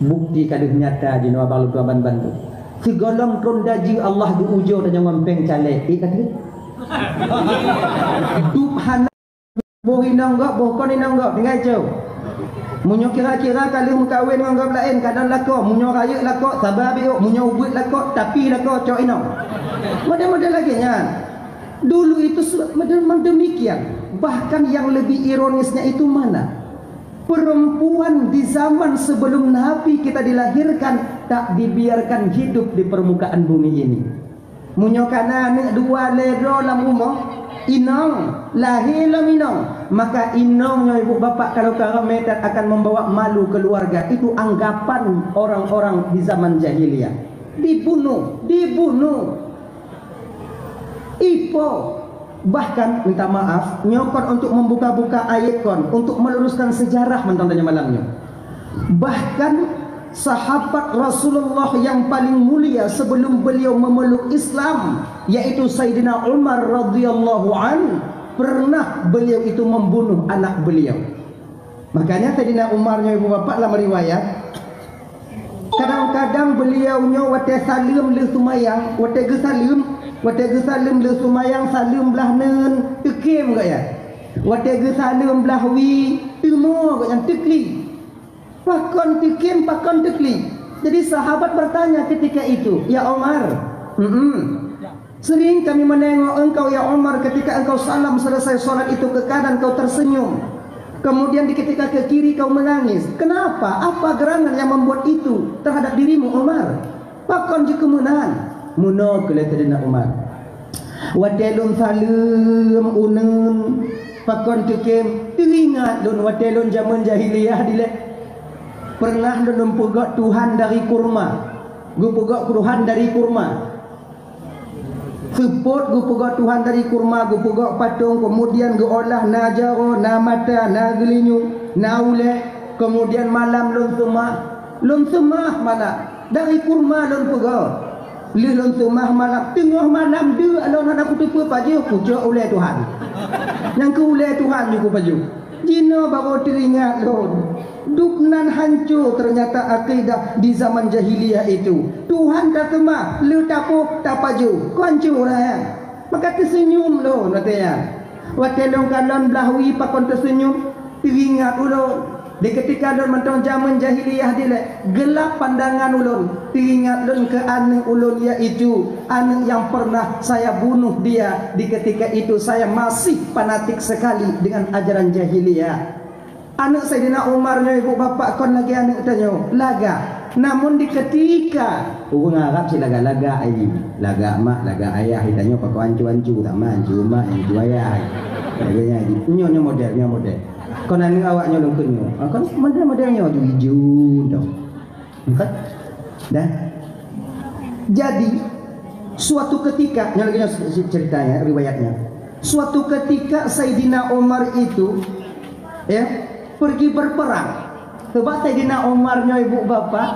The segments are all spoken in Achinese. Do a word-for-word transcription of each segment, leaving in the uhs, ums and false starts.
Bukti ka deuh nyata jinoe abang lôn tuan ban-ban tu. Sigohlom tron dajih Allah geuujoe tanyoe ngon péng caleg. Eh, ka deuh. Dup hana boh inong gob, boh kon inong gob, tinggai cok. Meunyoe kira-kira ka lheueh meukawen ngon gob laén, kadang lakoe, meunyoe rayeuk lakoe, saba biôk, meunyoe ubit lakoe, tapi lakoe cok inong. Model-model lagèe nyan. Dulu itu se-, model demikian. Bahkan yang lebih ironisnya itu mana? Perempuan di zaman sebelum Nabi kita dilahirkan tak dibiarkan hidup di permukaan bumi ini. Meunyoe ka na aneuk dua lhèe droe lam rumoh, inong, lahé lom inong, maka inong nyoe ibu bapak kalau ka ramé that akan membawa malu keluarga. Itu anggapan orang-orang di zaman jahiliyah. Dibunuh, dibunuh. Ipo, bahkan minta maaf, nyoe kon untuk membuka-buka aib kon, untuk meluruskan sejarah mantong tanyoe malam nyoe. Bahkan sahabat Rasulullah yang paling mulia sebelum beliau memeluk Islam, yaitu Sayyidina Umar radhiyallahu an, pernah beliau itu membunuh anak beliau. Makanya Saidina Umar nyoe ibu bapak lam riwayat, kadang-kadang beliau nyoe watèe saleuem lheueh seumayang, watèe geusaleuem, watèe geusaleuem lheueh seumayang saleuem blah neuen, teukem gobnyan. Watèe geusaleuem blah wie, teumo gobnyan, teukli. Pakon teukem, pakon teukli? Jadi sahabat bertanya ketika itu, "Ya Umar, mm-mm, sering kami menengok engkau ya Umar ketika engkau salam selesai salat itu ke kanan kau tersenyum. Kemudian di ketika ke kiri kau menangis. Kenapa? Apa gerangan yang membuat itu terhadap dirimu Umar? Pakon jeukeumeunan?" Meunoe keu lé Saidina Umar. Watèe lôn saleuem uneuen, pakon teukem, teuingat lôn watèe lôn jameun jahiliyah dilèe. Pernah lôn, lôn peugöt Tuhan dari kurma. Geupeugöt Tuhan dari kurma. Seupôt geupeugöt Tuhan dari kurma, geupeugöt patong, kemudian geuolah na jaroe, na mata, na geulinyueng, na ulèe, kemudian malam lôn seumah. Lôn seumah malam, dari kurma lôn peugöt. Lheueh lôn seumah malam, teungoh malam deuk lôn hana kuteupeue pajoh, kucok ulèe Tuhan. Nyang keu ulèe Tuhan ju kupajoh. Jinoe barô teuingat lôn. Dup nan hanco ternyata akidah di zaman jahiliyah itu. Tuhan taseumah, lheueh tapoh, tapajoh. Kon hanco ureueng. Maka teuseunyum lôn watèe nyan. Watèe lôn kalon blah wie pakon teuseunyum, teuingat ulôn. Di ketika lôn mantong jameun jahiliyah dilèe, geulap pandangan ulôn, teuingat lôn keu aneuk ulôn, yaitu aneuk yang pernah saya bunuh dia di ketika itu saya masih fanatik sekali dengan ajaran jahiliyah. Aneuk Saidina Umar nyoe ibu bapak kon lagèe aneuk tanyoe, lagak. Namun di ketika ureueng Arab cit lagak-lagak ai, lagak mak, lagak ayah, tanyoe pakon ancu-ancu, tak ma ancu mak, ancu ayah. Lagèe nyan, nyoe, nyoe model, nyoe model. Kon aneuk awak nyoe lôn kheun nyoe. Ah, kon model-model nyoe tu ijo tu. Bukan? Dah. Jadi, suatu ketika, nyoe lagèe nyoe ceritanya, riwayatnya. Suatu ketika Saidina Umar itu, ya, pergi berperang. Sebab Saidina Umar nyoe ibu bapak,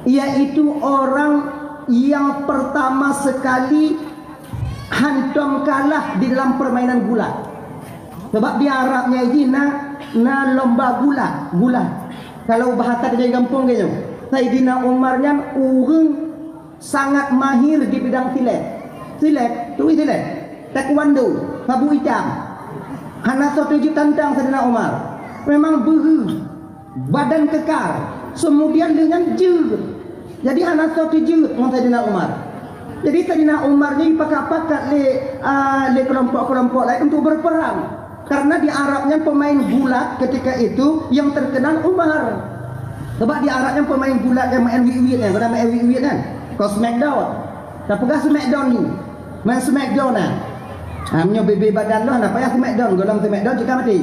yaitu orang yang pertama sekali hantom kalah di dalam permainan gulat. Sebab di Arab nyan jih na, na lomba gulat, gulat. Kalau bahasa di gampông geuh nyoe, Saidina Umar nyan ureueng sangat mahir di bidang silet. Silet, turi silet. Taekwondo, sabu itam. Hana soe teujeuet tantang Saidina Umar. Memang beuhe, badan kekar. Kemudian lheueh nyan jeuet. Jadi hana soe teujeuet ngon Saidina Umar. Jadi Saidina Umar ni pakat-pakat lé, ah, lé kelompok-kelompok lain untuk berperang. Karena di Arab nyan pemain gulat ketika itu yang terkenal Umar. Sebab di Arab nyan pemain gulat nyang main wiet-wiet nyan, kadang main wiet-wiet nyan. Kon smackdown. Tapeugah smackdown ni. Main smackdown nah. Ha, meunyoe bibé badan tu hana payah smackdown, gohlom smackdown cit ka maté.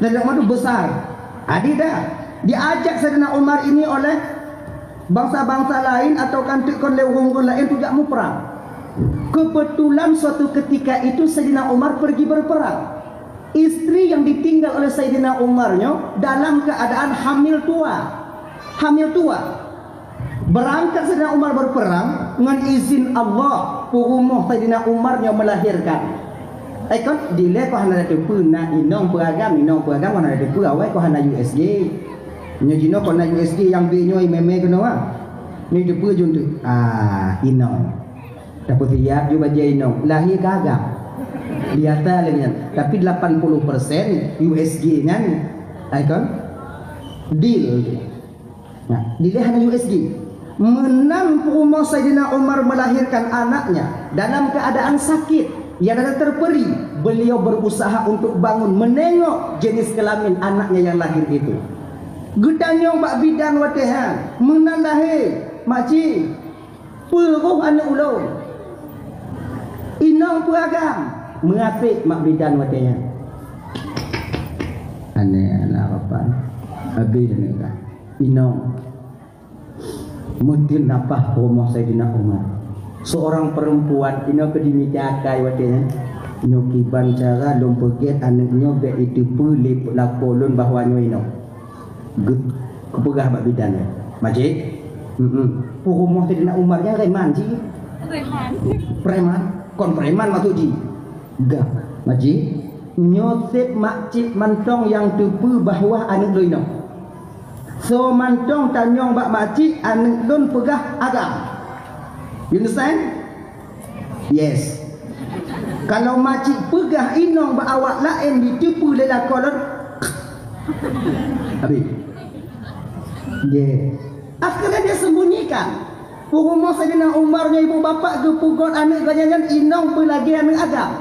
Dan leumo tu besar. Adi dah. Diajak Saidina Umar ini oleh bangsa-bangsa lain atau kan teuk kon lé ureueng-ureueng lain tu jak muprang. Kebetulan suatu ketika itu Saidina Umar pergi berperang. Istri yang ditinggal oleh Saidina Umar nyoe dalam keadaan hamil tua. Hamil tua. Berangkat Saidina Umar berperang, ngon izin Allah, peurumoh Saidina Umar nyoe melahirkan. Eh, kon, dilèe kon hana teupeue, na inong peuagam, inong peuagam kon hana teupeue, awai kon hana U S G. Nyoe jinoe kon na U S G nyang B nyoe mé-mé keunoe, ah. Nyoe teupeue jeuet teuh. Ah, inong. Tapi siap ju bajée inong. Lahé ka agam. Biasa lagée nyan. Tapi lapan puluh persen U S G nyan, ai kon? Deal. Nah, dilée hana U S G. Meunan peurumoh Saidina Umar melahirkan anaknya dalam keadaan sakit, ia rada terperi. Beliau berusaha untuk bangun, menengok jenis kelamin anaknya yang lahir itu. Geutanyong bak bidan watée nyan, "Meunan lahé, makcik, peue roh aneuëk ulôn?" "Inong peue agam?" Meuasék mak bidan watée nyan. Aneh anak bapak. Habéh aneuëk ka. Inong. Meuteun nafah rumoh Saidina Umar. Seorang perempuan inong keu dimita akai watée nyan. "Nyoe kiban cara lôn peugét aneuëk nyoe bék jiteupeue lé lakoe lôn bahwa nyoe inong." Geupeugah bak bidan nyan, "Makcik, mm, peurumoh Saidina Umar nyan preman cit." Preman. Preman? Kon preman maksud jih. Gah, makcik, nyoe sép makcik mantong nyang teupeue bahwa aneuëk lôn inong. Soe mantong tanyong bak makcik, aneuëk lôn peugah agam. You understand? Yes. Kalau makcik peugah inong bak awak laén jiteupeue lé lakoe lôn, habéh. Yes. Akhirnya dia sembunyikan. Peurumoh Saidina Umar ngon ibu bapak geupeugot aneuëk geuh nyan inong peue lagée aneuëk agam.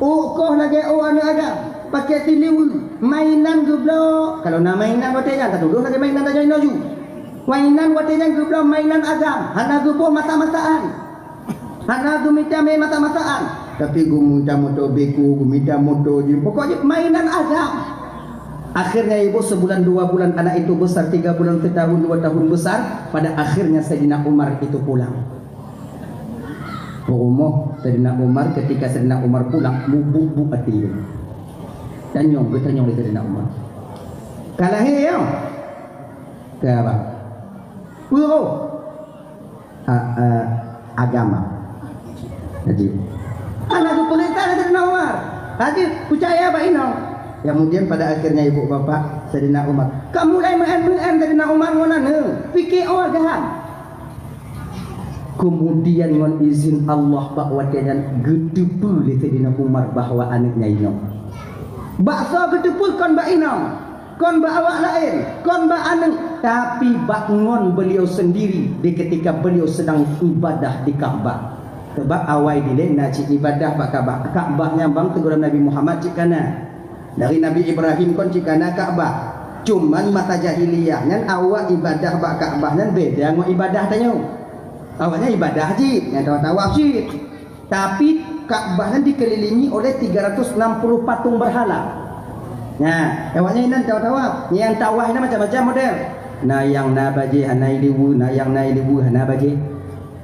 Ôk koh lagée ôk aneuëk agam. Pakai siliweue, mainan geubloe. Kalau na mainan watée nyan, tatudoh lagée mainan tanyoe inoe ju. Mainan watée nyan geubloe mainan agam, hana geuboh masa-masaan. Hana geumita mé masa-masaan, tapi geumita moto beko, geumita moto jih. Pokok jih mainan agam. Akhirnya ibu sebulan dua bulan anak itu besar, tiga bulan setahun dua tahun besar, pada akhirnya Saidina Umar itu pulang. Peurumoh Saidina Umar, ketika Saidina Umar pulang, mubuk-buk até. Tanyong, geutanyong lé Saidina Umar. Ka lahé nyoe? Ka bah. Peue roh? A, a, agama. Jadi, hana geupeurintah lé Saidina Umar. Jadi, peucaya bak inong. Kemudian pada akhirnya ibu bapak Saidina Umar, "Ka mulai meu'en-meu'en Saidina Umar ngon aneuëk. Pike oh agam." Kemudian ngon izin Allah bak watée nyan geuteupeue lé Saidina Umar bahwa aneuëk nyan inong. Bak soe geuteupeue? Kon bak inong. Kon bak awak laén, kon bak aneuëk, tapi bak ngon beliau sendiri di ketika beliau sedang ibadah di Ka'bah. Sebab awai dilée na cit ibadah bak Ka'bah. Ka'bah nyang bang teugurée Nabi Muhammad cit kana. Dari Nabi Ibrahim kon cit kana Ka'bah. Cuman masa jahiliyah nyan awak ibadah bak Ka'bah nyan beda ngon ibadah tanyoe. Awaknyan ibadah cit, nyang tawaf-tawaf cit. Tapi Ka'bah nyan dikelilingi oleh tiga ratus enam puluh patung berhala. Nah, awaknyan inan tawaf-tawaf. Nyang tawaf inan macam-macam model. Na nyang na bajée hana ileue, na nyang na ileue hana bajée.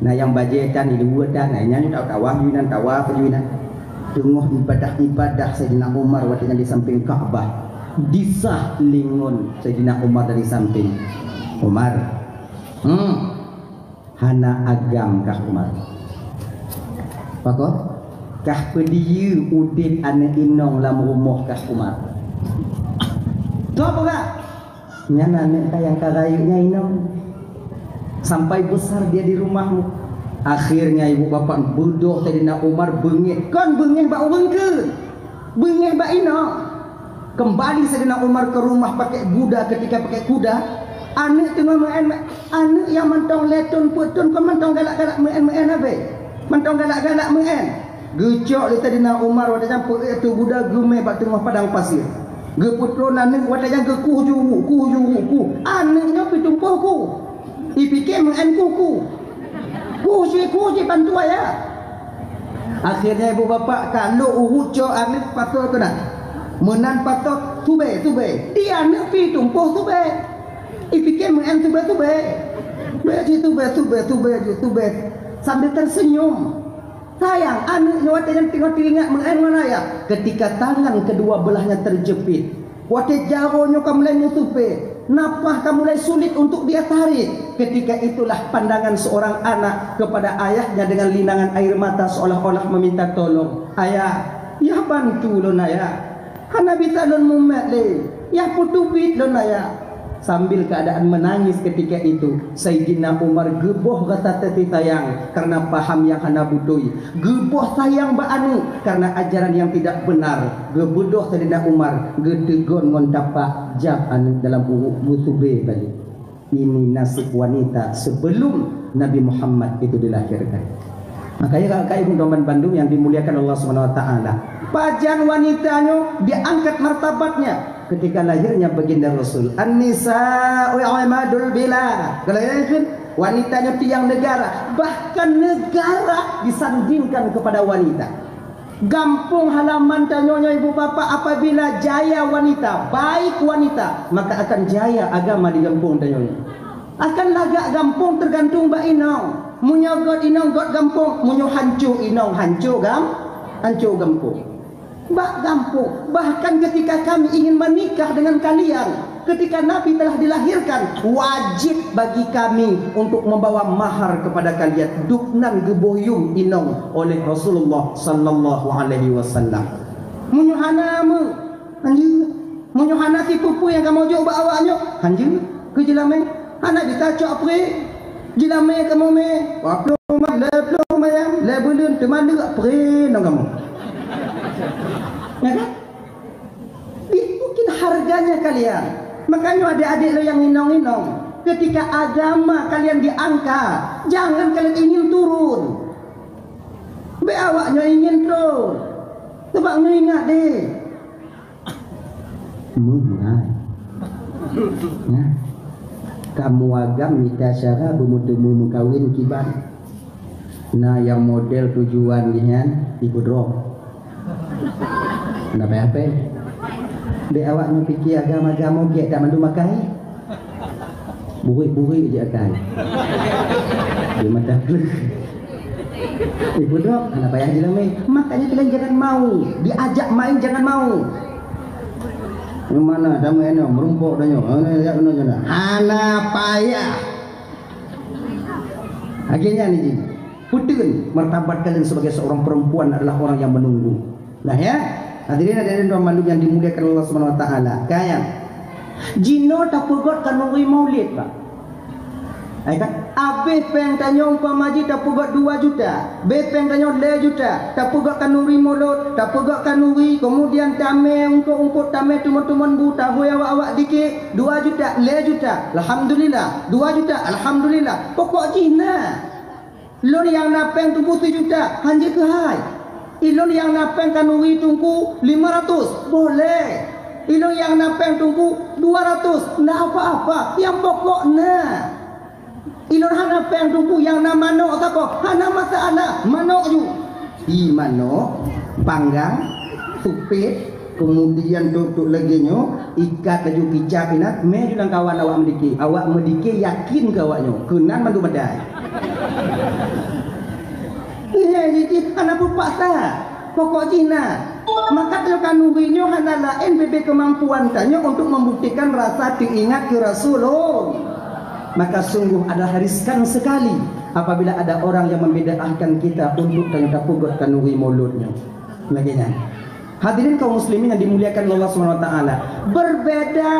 Na nyang bajée tan ileue tan, na nyan tawaf-tawaf ju inan, tawaf ju inan. Teungoh ibadah-ibadah Saidina Umar watée nyan di samping Ka'bah. Disah lingon Saidina Umar dari samping. Umar. Hmm. Hana agam kah Umar? Pakon? Kah peudiyeu udeb aneuëk inong lam rumoh kah Umar? Toh peugah, nyan aneuëk ka nyang ka rayeuk nyan inong. Sampai besar dia di rumahmu. Akhirnya ibu bapak beudôh Saidina Umar beungéh. Kon beungéh bak ureuëng keu. Beungéh bak inong. Kembali Saidina Umar ke rumah pakai kuda, ketika pakai kuda, aneuëk teungoh meu'en, aneuëk nyang mantong lhée thon peuet thon kon mantong galak-galak meu'en-meu'en habéh. Mantong galak-galak meu'en. Geucok lé Saidina Umar watée nyan peuet ateueh kuda geumé bak teungoh padang pasir. Geupeutron aneuëk watée nyan geukuh ju, kuh ju, kuh. Aneuëk nyoe peutumpôh kuh. Ipike meu'en kuh-kuh. Kuh cit, kuh cit bantu ayah. Akhirnya ibu bapak ka lhok uruek cok aneuëk pasoe keunan. Meunan pasoe tubée, tubée. Di aneuëk pih tumpôh tubée. Ipike meu'en tubée-tubée. Bék cit tubée, tubée, tubée, tubée. Sambil tersenyum. Sayang, aneuëk nyoe watée nyan teungoh teuingat meu'en ngon ayah. Ketika tangan kedua belahnya terjepit, watée jaroe nyoe ka mulai meusupée, nafah ka mulai sulit untuk dia tarik. Ketika itulah pandangan seorang anak kepada ayahnya dengan linangan air mata seolah-olah meminta tolong. "Ayah, yah bantu lôn ayah. Hana bisa lôn mumat lé. Yah peuteubiet lôn ayah." Sambil keadaan menangis ketika itu, Saidina Umar geuboh rasa teusi sayang karena paham nyang hana beutôi, geuboh sayang bak aneuëk karena ajaran nyang tidak benar. Geubeudôh Saidina Umar, geuteugon ngon tapak, jak aneuëk dalam uruek, geusubé balik. Ini nasib wanita sebelum Nabi Muhammad itu dilahirkan. Makanya, kakak ibu teman bandum yang dimuliakan Allah Subhanahu wa Taala, pajan wanita nyoe diangkat martabatnya ketika lahirnya baginda Rasul. An-nisa'u imadul bilad. Kalau ya kan, wanita nyoe tiang negara, bahkan negara disandingkan kepada wanita. Gampông halaman tanyoe nyoe, ibu bapak, apabila jaya wanita, baik wanita, maka akan jaya agama di gampông tanyoe nyoe. Akan lagak gampông tergantung bak inong. Meunyoe gét inong, gét gampông. Meunyoe hanco inong, hanco gam-, hanco gampông. Bak gampông, bahkan ketika kami ingin menikah dengan kalian, ketika Nabi telah dilahirkan, wajib bagi kami untuk membawa mahar kepada kalian. Dubnan geuboh yum inong oleh Rasulullah sallallahu alaihi wasallam. Meunyoe hana meu, hanjeuet. Meunyoe hana sipeue-peue nyang kamoe jok bak awak nyoe, hanjeuet keu jeulamé. Hana jitacok pré. Jeulamé kamoe mé, dua ploh ma-, lhèe ploh mayam, lhèe buleuen, teuma leuek pré ngon kamoe. Ya kan? Itu mungkin harganya kalian. Makanya adik-adik lo yang inong-inong, ketika agama kalian diangkat, jangan kalian ingin turun. Bèk awak nyoe ingin turun. Sebab nyoe ingat deh. Meunan. Nah, kamoe agam mita syara beumeuteumé meukawen kiban. Na nyang model tujuan nyan ipeudrop. Na payah pèng. Dek awak nyoe pike agam-agam ogét dak mandum akai. Burik-burik je akai. Di mata. Ipeudrop, hana payah jeulamé. Makanya kalian jangan mau. Diajak main jangan mau. Yang mana? Damai eno, merumpok dah nyoh. Hana, jak kena sana. Hana payah. Akhirnya ni, putin martabat kalian sebagai seorang perempuan adalah orang yang menunggu. Nah ya, hadirin hadirin dan mandum yang dimuliakan Allah Subhanahu wa Taala. Kayang. Jinoe tapeugot kanuri maulid, Pak. Hai kan? Abéh pèng tanyoe umpama jih tapeugot dua juta, abéh pèng tanyoe lhèe juta, tapeugot kanuri mulod, tapeugot kanuri, kemudian tamè ungkot-ungkot, tamè teumon-teumon bu, tahôi awak-awak dikit, dua juta, lhèe juta, alhamdulillah, dua juta, alhamdulillah. Pokok jih na. Lôn nyang na pèng teungku sijuta, hanjeuet keuhai. Ilôn nyang na pèng kanuri teungku lima ratus, boleh. Ilôn nyang na pèng teungku dua ratus, ndak apa-apa. Nyang pokok na. Ilôn hana pèng teungku, nyang na manok saboh, hana masalah, manok ju. Di manok, panggang, supet, kemudian trok-trok lagèe nyoe, ikat laju kicap inan, mè ju lam kawan awak meudike. Awak meudike yakin keu awak nyoe, keunan mandum meudai. Nyan jih hana peupaksa, pokok jih na. Maka teuka nuri nyoe hana laén bibit keumampuan tanyoe untuk membuktikan rasa teuingat keu Rasulullah. Maka sungguh adalah riskan sekali apabila ada orang yang membidaahkan kita untuk tanyoe tapeugot kanuri mulod nyoe. Lagèe nyan. Hadirin kaum muslimin yang dimuliakan Allah Subhanahu wa Taala, berbeda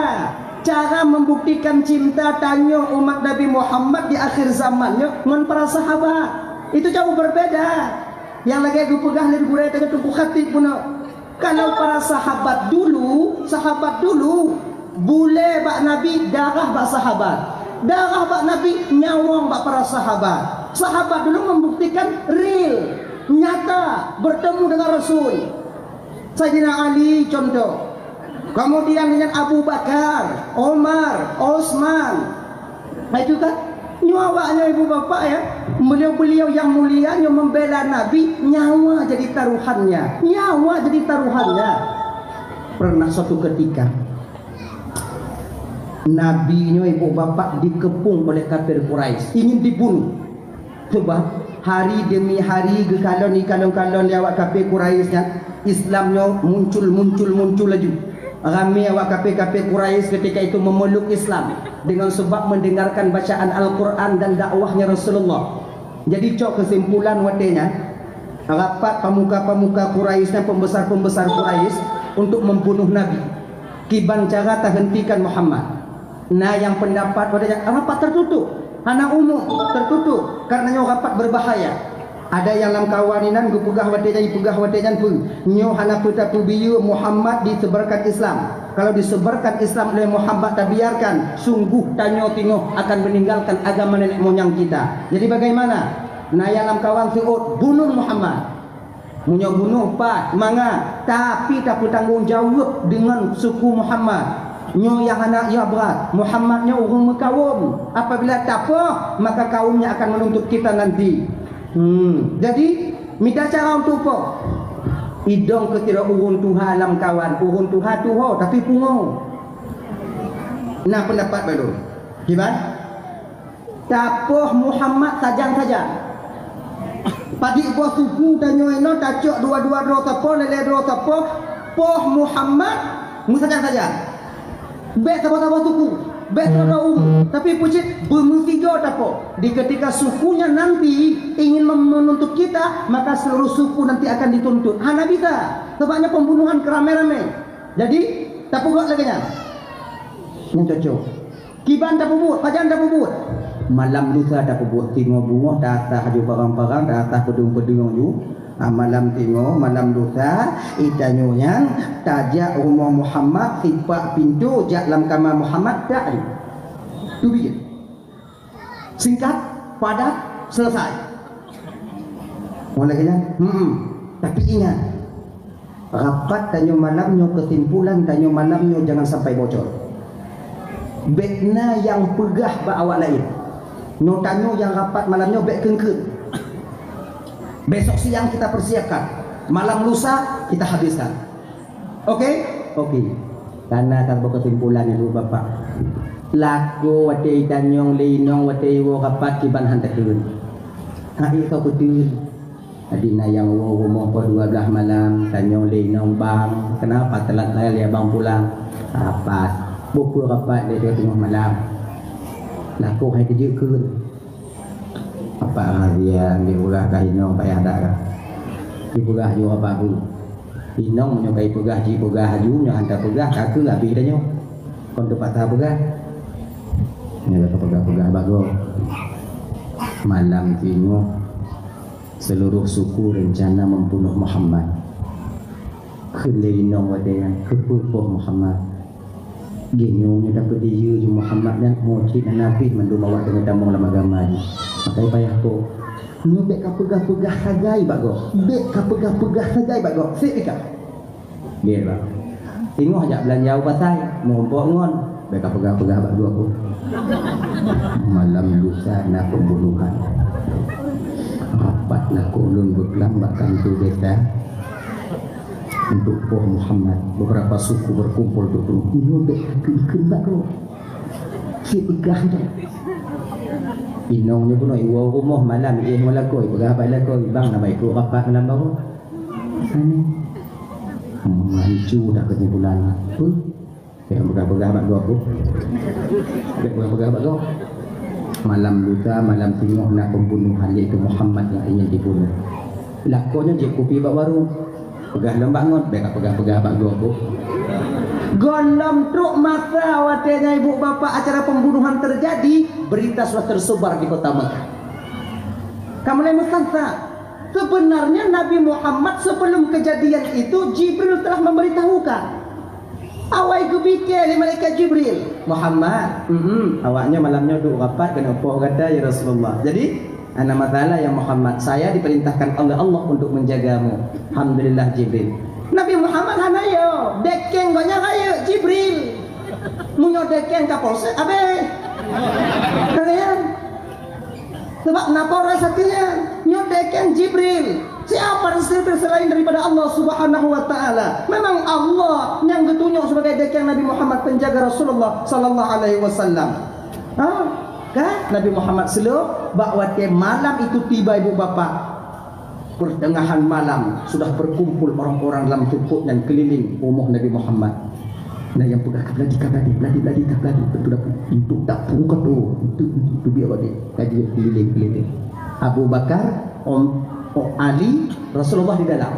cara membuktikan cinta tanyoe umat Nabi Muhammad di akhir zaman nyoe ngon para sahabat. Itu jauh berbeda. Nyang lagèe geupeugah lé gurèe tanyoe Teungku Khatib bunoe. Kalau para sahabat dulu, sahabat dulu, bulèe bak Nabi, darah bak sahabat. Darah bak Nabi, nyawöng bak para sahabat. Sahabat dulu membuktikan real, nyata, bertemu dengan Rasul. Saidina Ali contoh. Kemudian dengan Abu Bakar, Umar, Utsman. Nah, itu kan. Nyoe awak nyoe ibu bapak ya, beliau-beliau yang mulia nyoe membela Nabi, nyawa jadi taruhannya. Nyawa jadi taruhannya. Pernah suatu ketika, Nabi nyoe ibu bapak dikepung oleh kafir Quraisy, ingin dibunuh. Sebab hari demi hari geukalon ikalon-kalon lé awak kafé Quraisy nyan, Islam nyoe muncul, muncul, muncul laju. Ramé awak kafé-kafé Quraisy ketika itu memeluk Islam dengan sebab mendengarkan bacaan Al-Quran dan dakwahnya Rasulullah. Jadi cok kesimpulan watèe nyan, rapat pemuka-pemuka Quraisy dan pembesar-pembesar Quraisy untuk membunuh Nabi. Kiban cara tahentikan Muhammad. Na nyang peundapat watée nyan rapat teututup, hana umum, teututup, kareuna nyoe rapat beubahaya. Ada nyang lam kawan inan geupeugah watée nyan, ipeugah watée nyan peue? Nyoe hana peue tapeubiyeu Muhammad disebarkan Islam. Kalau disebarkan Islam oleh Muhammad tabiarkan, sungguh tanyoe tingoh akan meninggalkan agama nenek moyang kita. Jadi bagaimana? Na nyang lam kawan seuôt bunuh Muhammad. Meunyoe bunoh pat mangat, tapi tapeutanggong jaweueb deungon suku Muhammad. Nyoe nyang hana, nyoe brat. Muhammad nyoe ureuëng meukawöm. Apabila tapoh, maka kaumnya akan menuntut kita nanti. Hmm. Jadi, mita cara untuk poh. Idong keu sidroe ureuëng tuha lam kawan, ureuëng tuha tuho tapi pungo. Na peundapat baru. Kiban? Tapoh Muhammad sajan-sajan. Padit boh suku tanyoe inoe tacok dua-dua droe tapoh, lhée-lhée droe tapoh, poh Muhammad meusajan-sajan. Bék saboh-saboh suku, bék saboh umu, tapi pucit beumeusigoe tapoh. Di ketika sukunya nanti ingin mem-, menuntut kita, maka seluruh suku nanti akan dituntut. Hana bisa, sebabnya pembunuhan keramai-ramai. Jadi, tapeugah lagée nyan. Nyan cocok. Kiban tapeubuet, pajan tapeubuet. Malam lusa tapeubuet, singoh beungoh taasah aju parang-parang, taasah peudeueng-peudeueng aju. Ah, malam singoh, malam lusa, itanyoe nyan tajak rumoh Muhammad, sipak pintoe, jak lam kama Muhammad, tak aju. Tu bijéh. Singkat, padat, selesai. Oleh kerana, hmm, tapi ingat, rapat tanyoe malam nyoe, kesimpulan tanyoe malam nyoe jangan sampai bocor. Bék na nyang peugah bak awak laén. Nyoe tanyoe nyang rapat malam nyoe bék keungkeut. Besok siang kita persiapkan. Malam lusa kita habiskan. Oke? Oke. Karena tanpa kesimpulan ibu bapak. Laku watée itanyong lé inong watée iwoe rapat kiban han takheun. Hak itu betul. Jadi na nyang woe rumoh poh dua belas malam, tanyong lé inong bang, kenapa telat saya lé abang pulang? Rapat. Bukui rapat lé dua tengah malam. Laku hai teujeukeun. Apa rahasia dipeugah kah inong payah dak kah? Dipeugah jua apa bu? Inong meunyoe ka ipeugah jipeugah aju, nyoe han tapeugah, ka keu habéh tanyoe. Kon teupaksa peugah. Nyoe ka peugah-peugah bak gob. Malam singoh, seluruh suku rencana membunuh Muhammad. Kheun lé inong watée nyan, keupeue poh Muhammad? Geunyoe nyoe dapeuet diyeu ju Muhammad nyan, meucit na nabi mandum awak teungoh tamong lam agama jih. Makai payah poh. Nyoe bék ka peugah-peugah sagai bak gob. Bék ka peugah-peugah sagai bak gob. Sép ikah. Biar bak. Singoh jak beulanja u pasai, meurumpok ngon. Bék ka peugah-peugah bak gob. Malam lusa na pembunuhan. Rapat lakoe lôn beuklam bak kantô desa. Untuk poh Muhammad, beberapa suku berkumpul untuk bunuh. Inong dek keu-, keu-, bak gob. Cit peugah tu. Inong nyoe bunoe iwoe rumoh malam, eh, ngon lakoe, peugah bak lakoe, bang, nama ikut rapat malam baru. Sana. Hmm, hancu dah kesimpulan. Huh? Bék peugah-peugah bak gob. Bék peugah-peugah bak gob. Malam lusa, malam singoh na pembunuhan, yaitu Muhammad yang ingin dibunuh. Lakoe nyoe jép kupi bak warong. Peugah lom bak ngon, bék ka peugah-peugah bak gob. Gohlom trok masa watée nyan ibu bapak acara pembunuhan terjadi, berita sudah tersebar di kota Mekah. Ka mulai meusansa. Sebenarnya Nabi Muhammad sebelum kejadian itu Jibril telah memberitahukan. Awai geupike lé malaikat Jibril, "Muhammad, mm, awaknyoe malam nyoe duek rapat keuneuk poh gata ya Rasulullah. Jadi, hana masalah ya Muhammad, saya diperintahkan oleh Allah untuk menjagamu." Alhamdulillah Jibril. Nabi Muhammad hana yo, dekeng gobnyan rayeuk Jibril. Meunyoe dekeng Kapolsek abéh. Kalian Sebab na Polres sapeue nyan, nyoe dekeng Jibril. Siapa Jibril selain daripada Allah Subhanahu wa Taala? Memang Allah nyang geutunyok sebagai dekeng Nabi Muhammad, penjaga Rasulullah sallallahu alaihi wasallam. Ha? Kan? Nabi Muhammad seuleuh bak watée malam itu tiba, ibu bapak. Pertengahan malam sudah berkumpul orang-orang lam sukut nyan keliling rumoh Nabi Muhammad. Na nyang peugah, "Ka beuladi, ka beuladi, beuladi, beuladi, ka beuladi." Pintoe dapur, pintoe dapur ka tuwoe, pintoe, pintoe teubiet awak nyan. Ka jeuet keliling-keliling. Abu Bakar, Om-, O-, Ali, Rasulullah di dalam.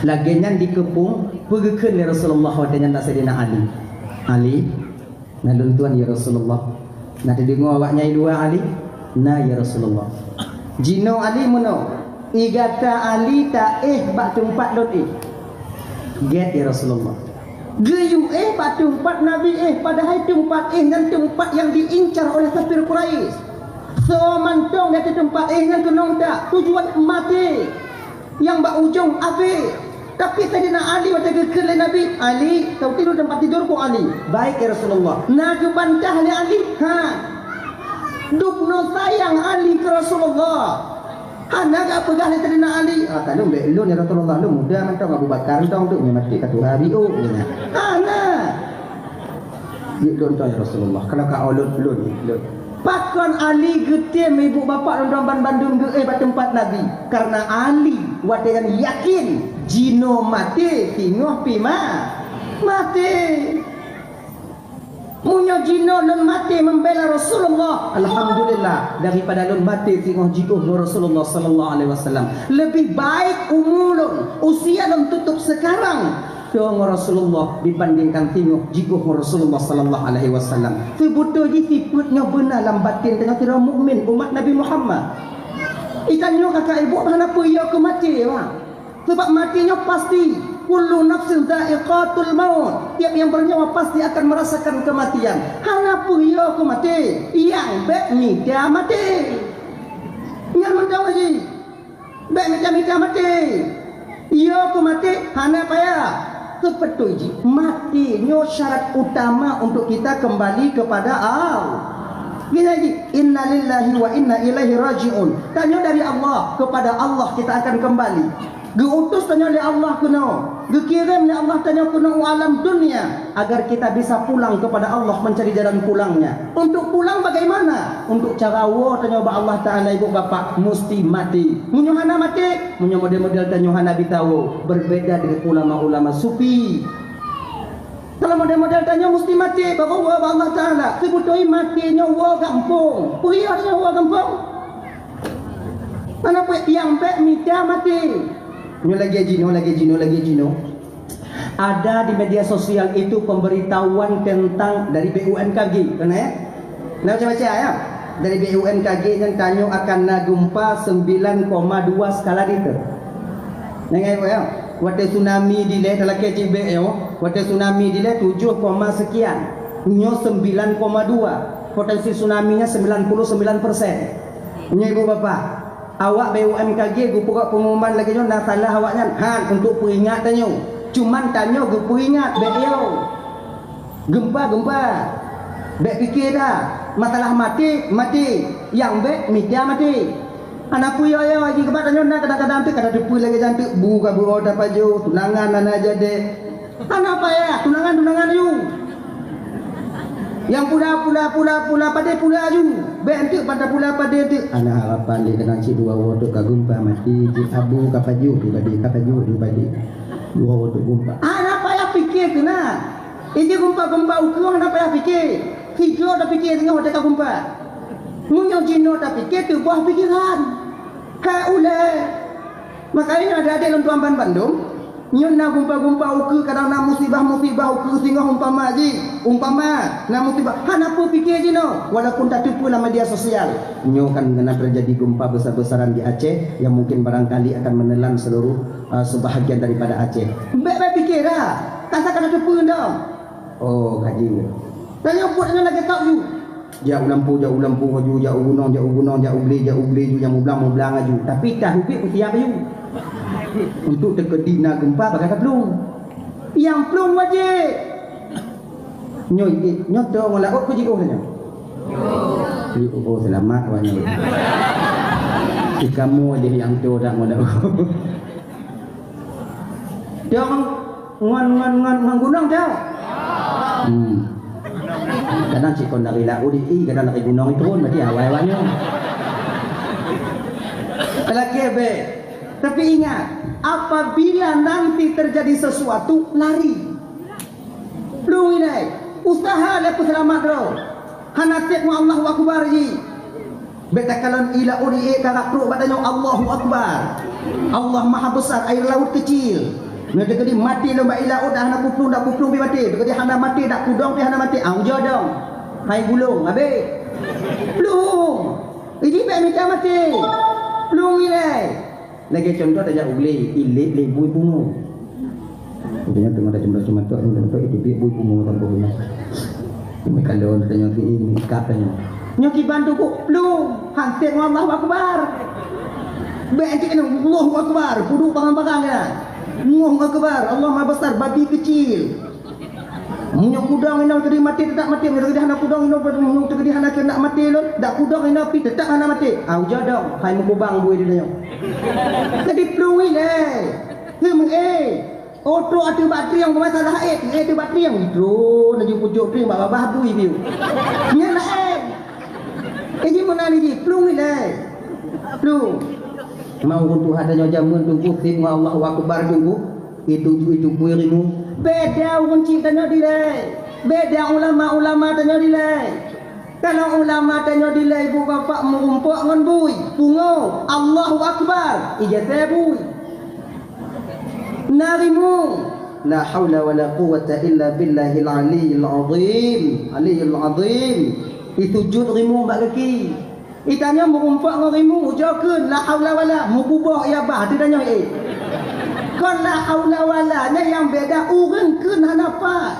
Lagée nyan dikeupung, peugeukeuen lé Rasulullah watée nyan bak Saidina Ali. "Ali, Na lôn tuan, ya Rasulullah. Na teudeungoe awaknyan i luwa Ali? Na, ya Rasulullah. Jinoe Ali meunoe, i gata Ali taéh bak teumpat lôn éh. Gét, ya Rasulullah. Geuyue éh bak teumpat Nabi éh, padahai teumpat éh nyan teumpat nyang diincar oleh kafir Quraisy. Soe mantong di ateueh teumpat éh nyan keunong that, tujuan maté. Nyang bak ujong abéh. Tapi Saidina Ali watée geukheun lé Nabi, "Ali, kau tidur tempat tidurku, Ali." "Baik, ya Rasulullah." Na geubantah lé Ali. Ha. Dubnoe sayang Ali keu Rasulullah. Hana geupeugah lé Saidina Ali, "Ah, ka lôn bék lôn, ya Rasulullah, lôn muda mantong, Abu Bakar mantong tu, nyan maté ka tuha biôh," nyan. Hana. "Jeuet lôn, ya Rasulullah, kalau ka lôn, lôn, lôn." Pakon Ali geutem ibu bapak lôn ban bandum geuéh bak teumpat Nabi? Karena Ali watée nyan yakin jinoe maté singoh pih ma-, maté. Meunyoe jinoe lôn maté membela Rasulullah, alhamdulillah, daripada lôn maté singoh jiôh ngon Rasulullah sallallahu alaihi wasallam. Lebih baik umu lôn, usia lôn tutup sekarang, Toh ngon Rasulullah dibandingkan singoh jiôh ngon Rasulullah sallallahu alaihi wasallam. Seubeutôi jih sifeuet nyoe beuna lam batin tanyoe sidroe mukmin umat Nabi Muhammad. Itanyoe kakak ibu hana peue yo keu maté, wah. Sebab maté nyoe pasti. Kullu nafsin dzaiqatul maut. Tiap yang bernyawa pasti akan merasakan kematian. Hana peue yo keu maté, nyang bék mita maté. Nyan mantong jih. Bék mita-mita maté. Yo keu maté hana payah. Seubeutôi jih, maté nyoe syarat utama untuk kita kembali kepada Allah. Geutanyoe jih, "Innalillahi wa inna ilaihi raji'un." Tanyoe dari Allah, kepada Allah kita akan kembali. Geuutus tanyoe lé Allah keunoe, geukirém lé Allah tanyoe keunoe u alam dunia, agar kita bisa pulang kepada Allah, mencari jalan pulangnya. Untuk pulang bagaimana? Untuk cara woe tanyoe bak Allah Taala, ibu bapak, musti maté. Meunyoe hana maté, meunyoe model-model tanyoe hana bitawoe, berbeda dengan ulama-ulama sufi. Kalau model-model tanyoe musti maté, baru woe bak Allah Taala. Seubeutôi maté nyoe woe gampông. Peue yo tanyoe woe gampông? Hana peue, nyang bék mita maté. Nyoe lagée jinoe, lagée jinoe, lagée jinoe. Ada di media sosial itu pemberitahuan tentang dari B U M K G, kan, eh? Nah, baca-baca, ya. Dari B U M K G nyan tanyoe akan na gempa sembilan koma dua skala Richter. Nyan, ya. Watée tsunami dilée talakée cibék, ya. Watée tsunami dilée tujuh koma sekian. Nyoe sembilan koma dua. Potensi tsunami-nya sembilan puluh sembilan persen. Nyoe ibu bapak, awak B U M K G geupeugah pengumuman lagée nyoe na salah awaknyan? Han, untuk peuingat tanyoe. Cuman tanyoe geupeuingat, bék yo. Gempa, gempa. Bék pike that. Masalah maté, maté. Nyang bék mita maté. Hana peue yo-yo jih keubat tanyoe na kadang-kadang teuk ka tateupeue lagée nyan teuk bu ka beuo tapajoh, tunangan hana jadi. Hana payah, tunangan-tunangan aju. Nyang pula, pula, pula, pula padé pula aju. Bék enteuk pada pula padé enteuk. Hana harapan lé keunan cit dua woe teuk ka gempa maté, cit abu ka pajoh pribadi, ka pajoh pribadi. Dua woe teuk gempa. Hana payah pike keunan. Iji gempa-gempa ukeue hana payah pike. Sigoe tapike singoh watée ka gempa. Meunyoe jinoe tapike, teuboh pikeran. Ka ulée. Makanya adik-adik lôn tuan ban bandum, nyoe na gumpa-gumpa ukeue, kadang na musibah-musibah ukeue singoh umpama jih, umpama na musibah, hana peue pike jinoe, walaupun tateupeue lam media sosial. Nyoe kan na terjadi gempa besar-besaran di Aceh yang mungkin barangkali akan menelan seluruh, uh, sebahagian daripada Aceh. Bék-bék pike dah, kasa ka tateupeue dah. Oh, ka jeuet. Tanyoe buet nyoe lagée kok ju. Jak u lampôh, jak u lampôh aju, jak u gunong, jak u gunong, jak u glé, jak u glé ju, nyang mublang, mublang aju. Tapi ka ubit peusiap aju. Untuk teukeudi na gempa bagaih ka plueng. Nyang plueng wajéb. Nyoe, eh, nyoe toe ngon laôt keu jiôh nyoe. Jiôh, oh, seulamat awak nyoe. Di kamoe deh nyang toe dak ngon laôt. Dong ngon, ngon, ngon gunong tau. Hmm. Kadang cit kon dari laôt di, ih, kadang dari gunong itu pun berarti awai-awai nyoe. Lagi be. Tapi ingat, apabila nanti terjadi sesuatu, lari. Plueng ilée, usaha lé peuseulamat droe. Hana sép ngon Allahu Akbar jih. Bék takalon i laôt ié karap trok bak tanyoe, Allahu Akbar. Allah Maha Besar, air laut kecil. Nyoe teukeudi maté lom bak ié laôt, dak hana kuplueng, dak kuplueng pih maté. Teukeudi hana maté, dak kudong pih hana maté. Ah, ujoe dong. Hai gulong, habéh. Plueng. Iji bèk mita maté. Plueng ilèe. Lagèe contoh tajak u glé, ilét lé bui pungo. Jadi nyoe teungoh tacuma-cuma tok, nyoe tok itu bui pungo tanpa guna. Ini kalau tanya ini ikat tanya. Nyoe kiban tu kok plueng, hantet ngon Allahu Akbar. Bèk cit keunoe, Allahu Akbar, peuduek barang-barang ya. Allahu Akbar, Allah Maha Besar, babi kecil. Meunyoe kudong inoe teukeudi maté, teutap maté. Meunyoe teukeudi hana kudong inoe, meunyoe teukeudi hana keuneuk maté lôn, dak kudong inoe pih teutap hana maté. Ah, ujoe dong, hai meukubang bui di nyoe. Jadi plueng ilèe. Heuem, eh. Oh, trok ateueh bak trieng, bukan salah eh. Eh, ateueh bak trieng. Trok, laju pucok trieng, bak babah bui biu. Nyan lah eh. Eh, ji meunan ji, plueng ilèe. Plueng. Mau ureueng tuha tanyoe jameun tu, seb ngon Allahu Akbar tu. Itu, itu bui rimueng. Beda ureueng chik tanyoe dilèe. Beda ulama-ulama tanyoe dilèe. Kalau ulama tanyoe dilèe ibu bapak meurumpok ngon bui, pungo, Allahu Akbar, ijasé bui. Na rimueng. La haula wala quwwata illa billahil aliyyil azim. Aliyyil azim. Isujud rimueng bak gaki. Itanyoe meurumpok ngon rimueng, ujoe kheun, la haula wala, meukuboh ia bah, teuh tanyoe, eh. Kon la haula wala, nyan nyang beda, ureueng kheun hana pat.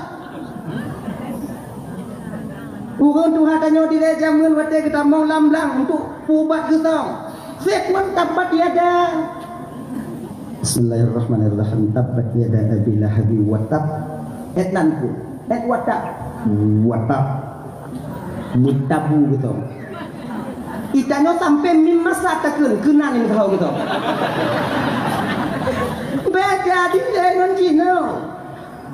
Ureueng tuha tanyoe dilèe jameun watèe geutamong lam blang untuk peuubat geusong. Seb ngon tabbat yada. Bismillahirrahmanirrahim. Tabbat yada Abi Lahabi wa tab. Et nan ku. Et watab. Watab. Mutabu gitu. Itanyoe sampai mim masa takheun keunan ini tahu gitu. Beda di ngon jinoe.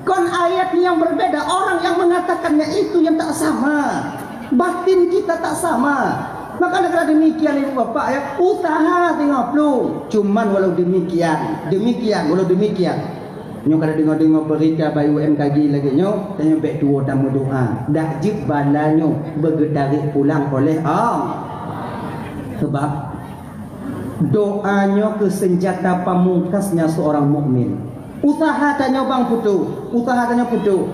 Kon ayat yang berbeda. Orang yang mengatakannya itu yang tak sama. Batin kita tak sama. Maka dengan demikian ibu bapak ya, usaha tengok plueng. Cuman walau demikian, demikian, walau demikian. Nyoe kada deungoe-deungoe beurita bak U M K G lagèe nyoe, tanyoe bèk tuwoe tameudoa. Dak jeuet bala nyoe beugeutarek pulang oleh Allah. Sebab doa nyoe keuh senjata pamungkasnya seorang mukmin. Usaha tanyoe bang putôh, usaha tanyoe putôh.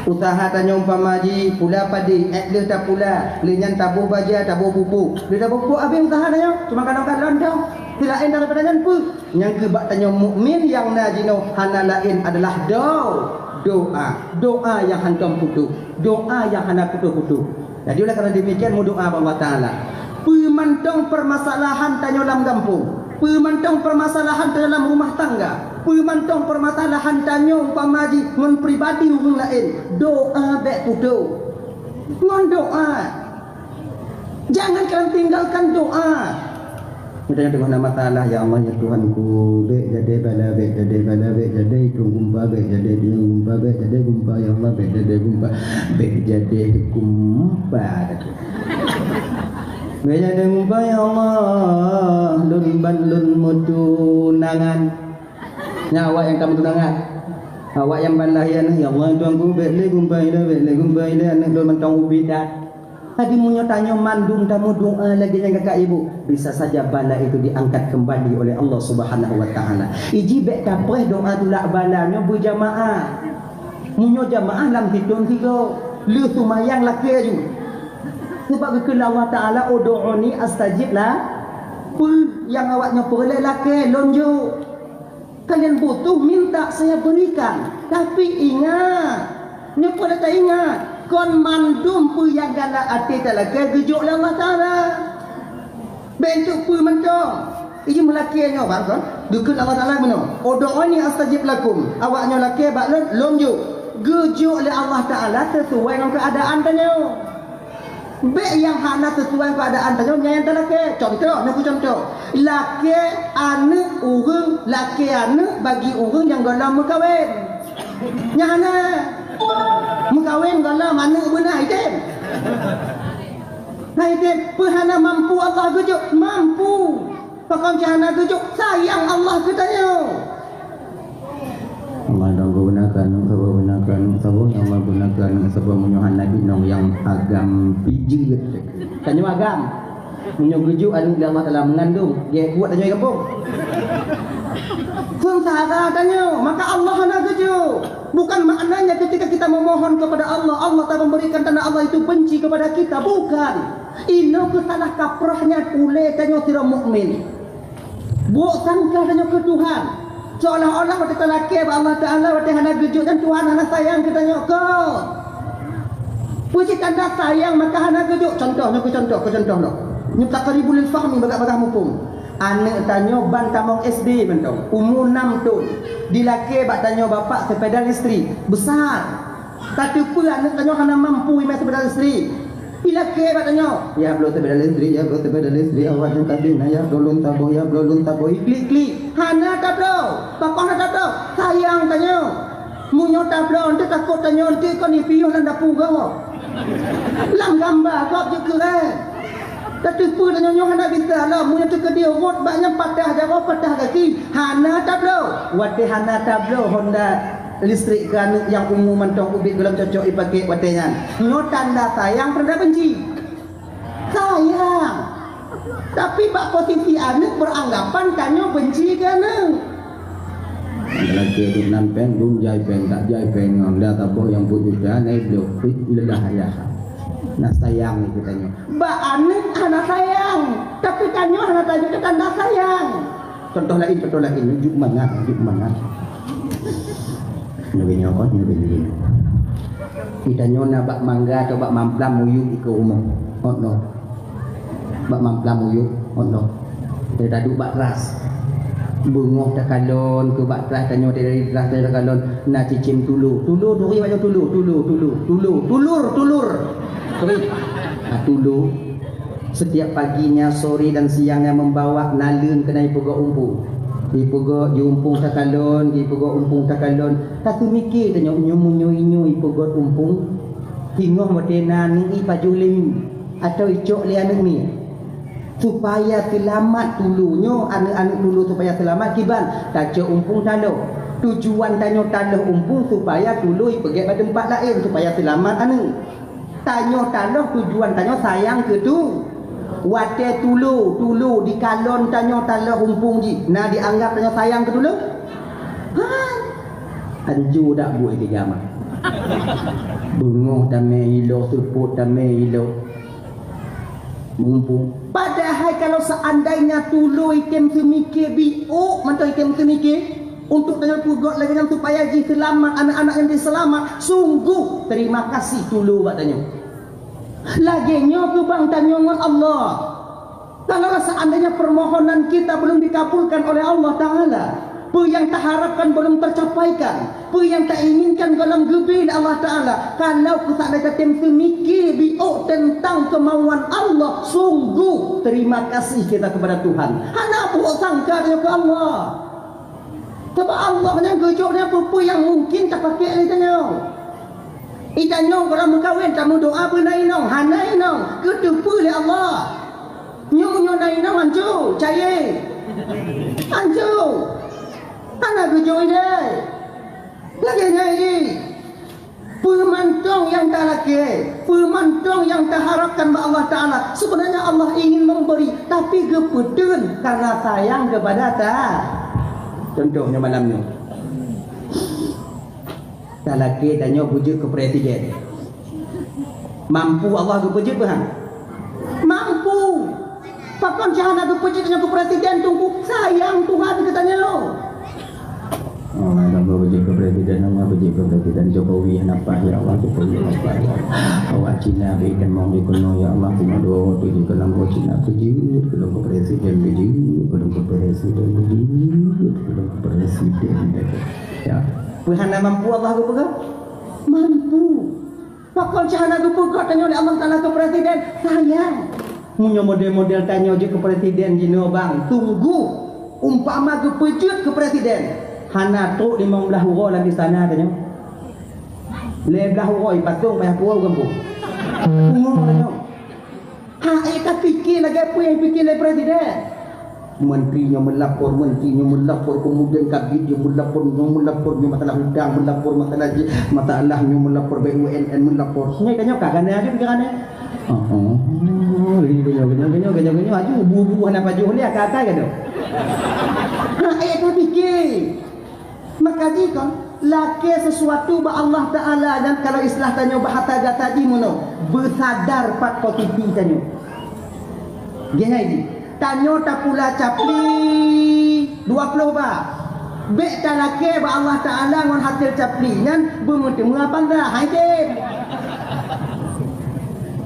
Usaha tanyoe umpama ji pula padé, eh, lheueh tapula, lheueh nyan taboh baja, taboh pupuk. Lheueh taboh pupuk habéh usaha tanyoe, cuma kadang-kadang dong. Selain daripada nyan peue? Nyang keu bak tanyoe mukmin nyang na jinoe hana laén adalah do-, doa. Doa nyang hantom putôh. Doa nyang hana putôh-putôh. Jadi oleh karena demikian meudoa bak Allah Taala. Peue mantong permasalahan tanyoe lam gampông, peue mantong permasalahan tanyoe lam rumah tangga, peue mantong permasalahan tanyoe umpama jih ngon pribadi ureueng laén, doa bèk putôh. Ngon doa. Jangan kalian tinggalkan doa. Kita yang tengah nama salah, ya Allah, ya Tuhanku, bèk jadi bala, bèk jadi bala, bèk jadi itu gumpa, bèk jadi dia gumpa, bèk jadi gumpa, ya Allah, bèk jadi gumpa, bèk jadi gumpa. Bèk jadi gumpa, ya Allah, lôn ban lôn meutunangan. Nyan awak nyang ka meutunangan. Awak nyang ban lahé aneuk, ya Allah, Tuhanku, bèk lé gumpa ilèe, bèk lé gumpa ilèe, aneuk lôn mantong ubit that. Jadi meunyoe tanyoe mandum tameudoa lagèe nyan kakak ibu, bisa saja bala itu diangkat kembali oleh Allah Subhanahu wa Taala. Iji bèk tapreh doa tulak bala nyoe beujamaah. Meunyoe jamaah lam sithôn sigoe, lheueh seumayang lakèe aju. Sebab geukheun lé Allah Taala, "Ud'uni astajib la-," peue nyang awak nyoe peureulèe lakèe, lôn jok. Kalian butuh, minta, saya berikan. Tapi ingat, nyoe peureulèe taingat, kon mandum peue nyang galak até talakèe geujok lé Allah Taala. Bèk enteuk peue mantong. Iji meulakèe nyoe bang kon, geukheun Allah Taala meunoe, "Ud'uni astajib lakum." Awak nyoe lakèe bak lôn, lôn jok. Geujok lé Allah Taala sesuai ngon keuadaan tanyoe. Bèk nyang hana sesuai keuadaan tanyoe nyan nyang talakèe. Contoh, nyoe ku contoh. Lakèe aneuk ureueng, lakèe aneuk bagi ureueng nyang gohlom meukawen. Nyan hana. Meukawen gohlom aneuk beuna item. Nah, item, peue hana mampu Allah geujok? Mampu. Pakon cit hana geujok? Sayang Allah keu tanyoe. Allah dong geubeuna keu aneuk saboh, beuna keu aneuk saboh, ya Allah beuna keu aneuk saboh, meunyoe hana inong nyang agam pih jeuet. Tanyoe agam. Meunyoe geujok aneuk lé Allah Taala meungandong, gét buet tanyoe gampông. Seungsara tanyoe, maka Allah hana setuju. Bukan maknanya ketika kita memohon kepada Allah, Allah tak memberikan tanda Allah itu benci kepada kita. Bukan. Inoe keuh salah kaprahnya ulée tanyoe sidroe mukmin. Buet sangka tanyoe keu Tuhan. Seolah-olah watée talakée bak Allah Taala, watée hana geujok nyan Tuhan hana sayang keu tanyoe keu. Peue cit tanda sayang maka hana geujok? Contoh nyoe, keu contoh, keu contoh nyoe. Nyoe taqribul lil fahmi, bagah-bagah muphom. Aneuk tanyoe ban tamong S D mantong, umu enam thon. Dilakée bak tanyoe bapak sepeda listrik besar. Tateupeue aneuk tanyoe hana mampu imé sepeda listrik. Ilakée bak tanyoe, "Ya bloe sepeda listrik, ya bloe sepeda listrik, awak nyoe tadi na ya bloe lôn saboh, ya bloe lôn saboh." Klik-klik. Hana tabloe. Pakon hana tabloe? Sayang tanyoe. Meunyoe tabloe, enteuk takot tanyoe enteuk kon ipiôh lam dapu gob. Lam gamba gob jeuet keu rhée. Tateupeue tanyoe nyoe hana bisa lom, meunyoe teukeudi rot bak nyan patah jaroe, patah gaki, hana tabloe. Watée hana tabloe honda listrik keu aneuk nyang umu mantong ubit gohlom cocok ipaké watée nyan. Nyoe tanda sayang peue tanda benci? Sayang. Tapi bak posisi aneuk beranggapan tanyoe benci keu aneuk. Lagée duek nan péng, dum jai péng, tak jai péng ngon dah taboh nyang peuet juta, naik blok, pit lelah ayah. Nah sayang ni keu tanyoe. Bak aneuk hana sayang, tapi tanyoe hana tajok keu tanda sayang. Contoh laén, contoh laén, unjuk mangat, unjuk mangat. Nyoe nyoe kon, nyoe nyoe. Kita nyoe na bak mangga atau bak mamplam muyueb ikeue rumoh. Ot noh. Bak mamplam muyueb, ot noh. Dia tadu bak teras. Beungoh takalon keu bak teras tanyoe dari teras tanyoe takalon na cicém tulo. Tulo turi macam tulo, tulo, tulo, tulo, tulur, tulur. Turi. Ha, tulo. Setiap paginya, sore dan siangnya membawa naleueng keunan ipeugöt umpung. Ipeugöt jiumpung takalon, ipeugöt umpung takalon. Taseumiké tanyoe nyoe meunyoe inyoe ipeugöt umpung, singoh watée na aneuk ipajoh lé mi atau icok lé aneuk mi. Supaya seulamat tulo nyoe, aneuk-aneuk tulo supaya seulamat kiban tacok umpung taloh. Tujuan tanyoe taloh umpung supaya tulo ipeugét bak teumpat laén supaya seulamat aneuk. Tanyoe taloh tujuan tanyoe sayang keu tu. Watée tulo, tulo dikalon tanyoe taloh umpung jih, na dianggap tanyoe sayang keu tulo? Ha? Ancu dak buet tiga mah. Beungoh tamé ilo, seupôt tamé ilo. Mumpung. Padahai kalau seandainya tulo item seumiké biôk mantong item seumiké, untuk tanyoe peugöt lagée nyan supaya jih seulamat, aneuk-aneuk nyan jih seulamat, sungguh terima kasih tulo bak tanyoe. Lagée nyoe keubang tanyoe ngon Allah. Kalau seandainya permohonan kita belum dikabulkan oleh Allah Ta'ala, peue nyang taharapkan belum tercapaikan, peue nyang tainginkan gohlom geubri lé Allah Ta'ala, kalau keu seandainya tatem seumiké biôk teuntang keumauan Allah, sungguh terima kasih kita kepada Tuhan. Hana buet sangka tanyoe keu Allah. Sabab Allah nyan geujok nyan peue-peue nyang mungkin tapaké lé tanyoe. Itanyoe gohlom meukawen tameudoá beu na inong, hana inong, geuteupeue lé Allah. Nyoe meunyoe na inong anco, cayée. Anco. Hana geujok idai. Lagée nyan jih. Peue mantong nyang talakée, peue mantong nyang taharapkan bak Allah Ta'ala, sebenarnya Allah ingin memberi, tapi geupeuteun karena sayang kepada ta. Contohnya malam nyoe. Talakée tanyoe beujeuet keu presiden. Mampu Allah geupeujeuet beuhan? Mampu. Pakon cit hana geupeujeuet tanyoe keu presiden, teungku? Sayang Tuhan keu tanyoe. Allah, hana beujeuet keu presiden, hana beujeuet keu presiden. Jokowi hana paih, ya Allah, Jokowi hana paih. Awak Cina bri keunong jikeunoe, ya Allah, Cina dua watée jikeunoe, Cina keujeuet, keunong keu presiden keujeuet, keunong keu presiden keujeuet, keunong keu presiden keujeuet. Ya. Peue hana mampu Allah geupeugah? Mampu. Pakon cit hana geupeugah tanyoe lé Allah Taala keu presiden? Sayang. Meunyoe model-model tanyoe jeuet keu presiden jinoe bang, tunggu. Umpama geupeujeuet keu presiden, hana trok limong blaih uroe lam istana tanyoe. Lhèe blaih uroe ipatong payah puwoe u gampông. Pungo tanyoe. Ha, eh, tapiké lagèe peue nyang piké lé presiden. Menteri nyoe melapor, menteri nyoe melapor, kemudian kabid nyoe melapor, nyoe melapor, nyoe masalah hutang melapor, masalah ji-, masalah nyoe melapor, B U M N melapor. Nyoe ka nyoe ka gana aja pikiran nyoe. Oh, oh. Geunyok, geunyok, geunyok, geunyok, geunyok. Aju bu-bu hana pajoh lé ka atai ka tu. Rakyat tapike. Maka jikon lakée sesuatu bak Allah Taala nyan, kalau istilah tanyoe bahasa gata jih meunoe, beusadar pat posisi tanyoe. Geuhnyan jih, tanyoe tapula capli dua ploh bak. Bék talakée bak Allah Taala ngon hasil capli nyan beumeuteumé apa enggak? Hai tem.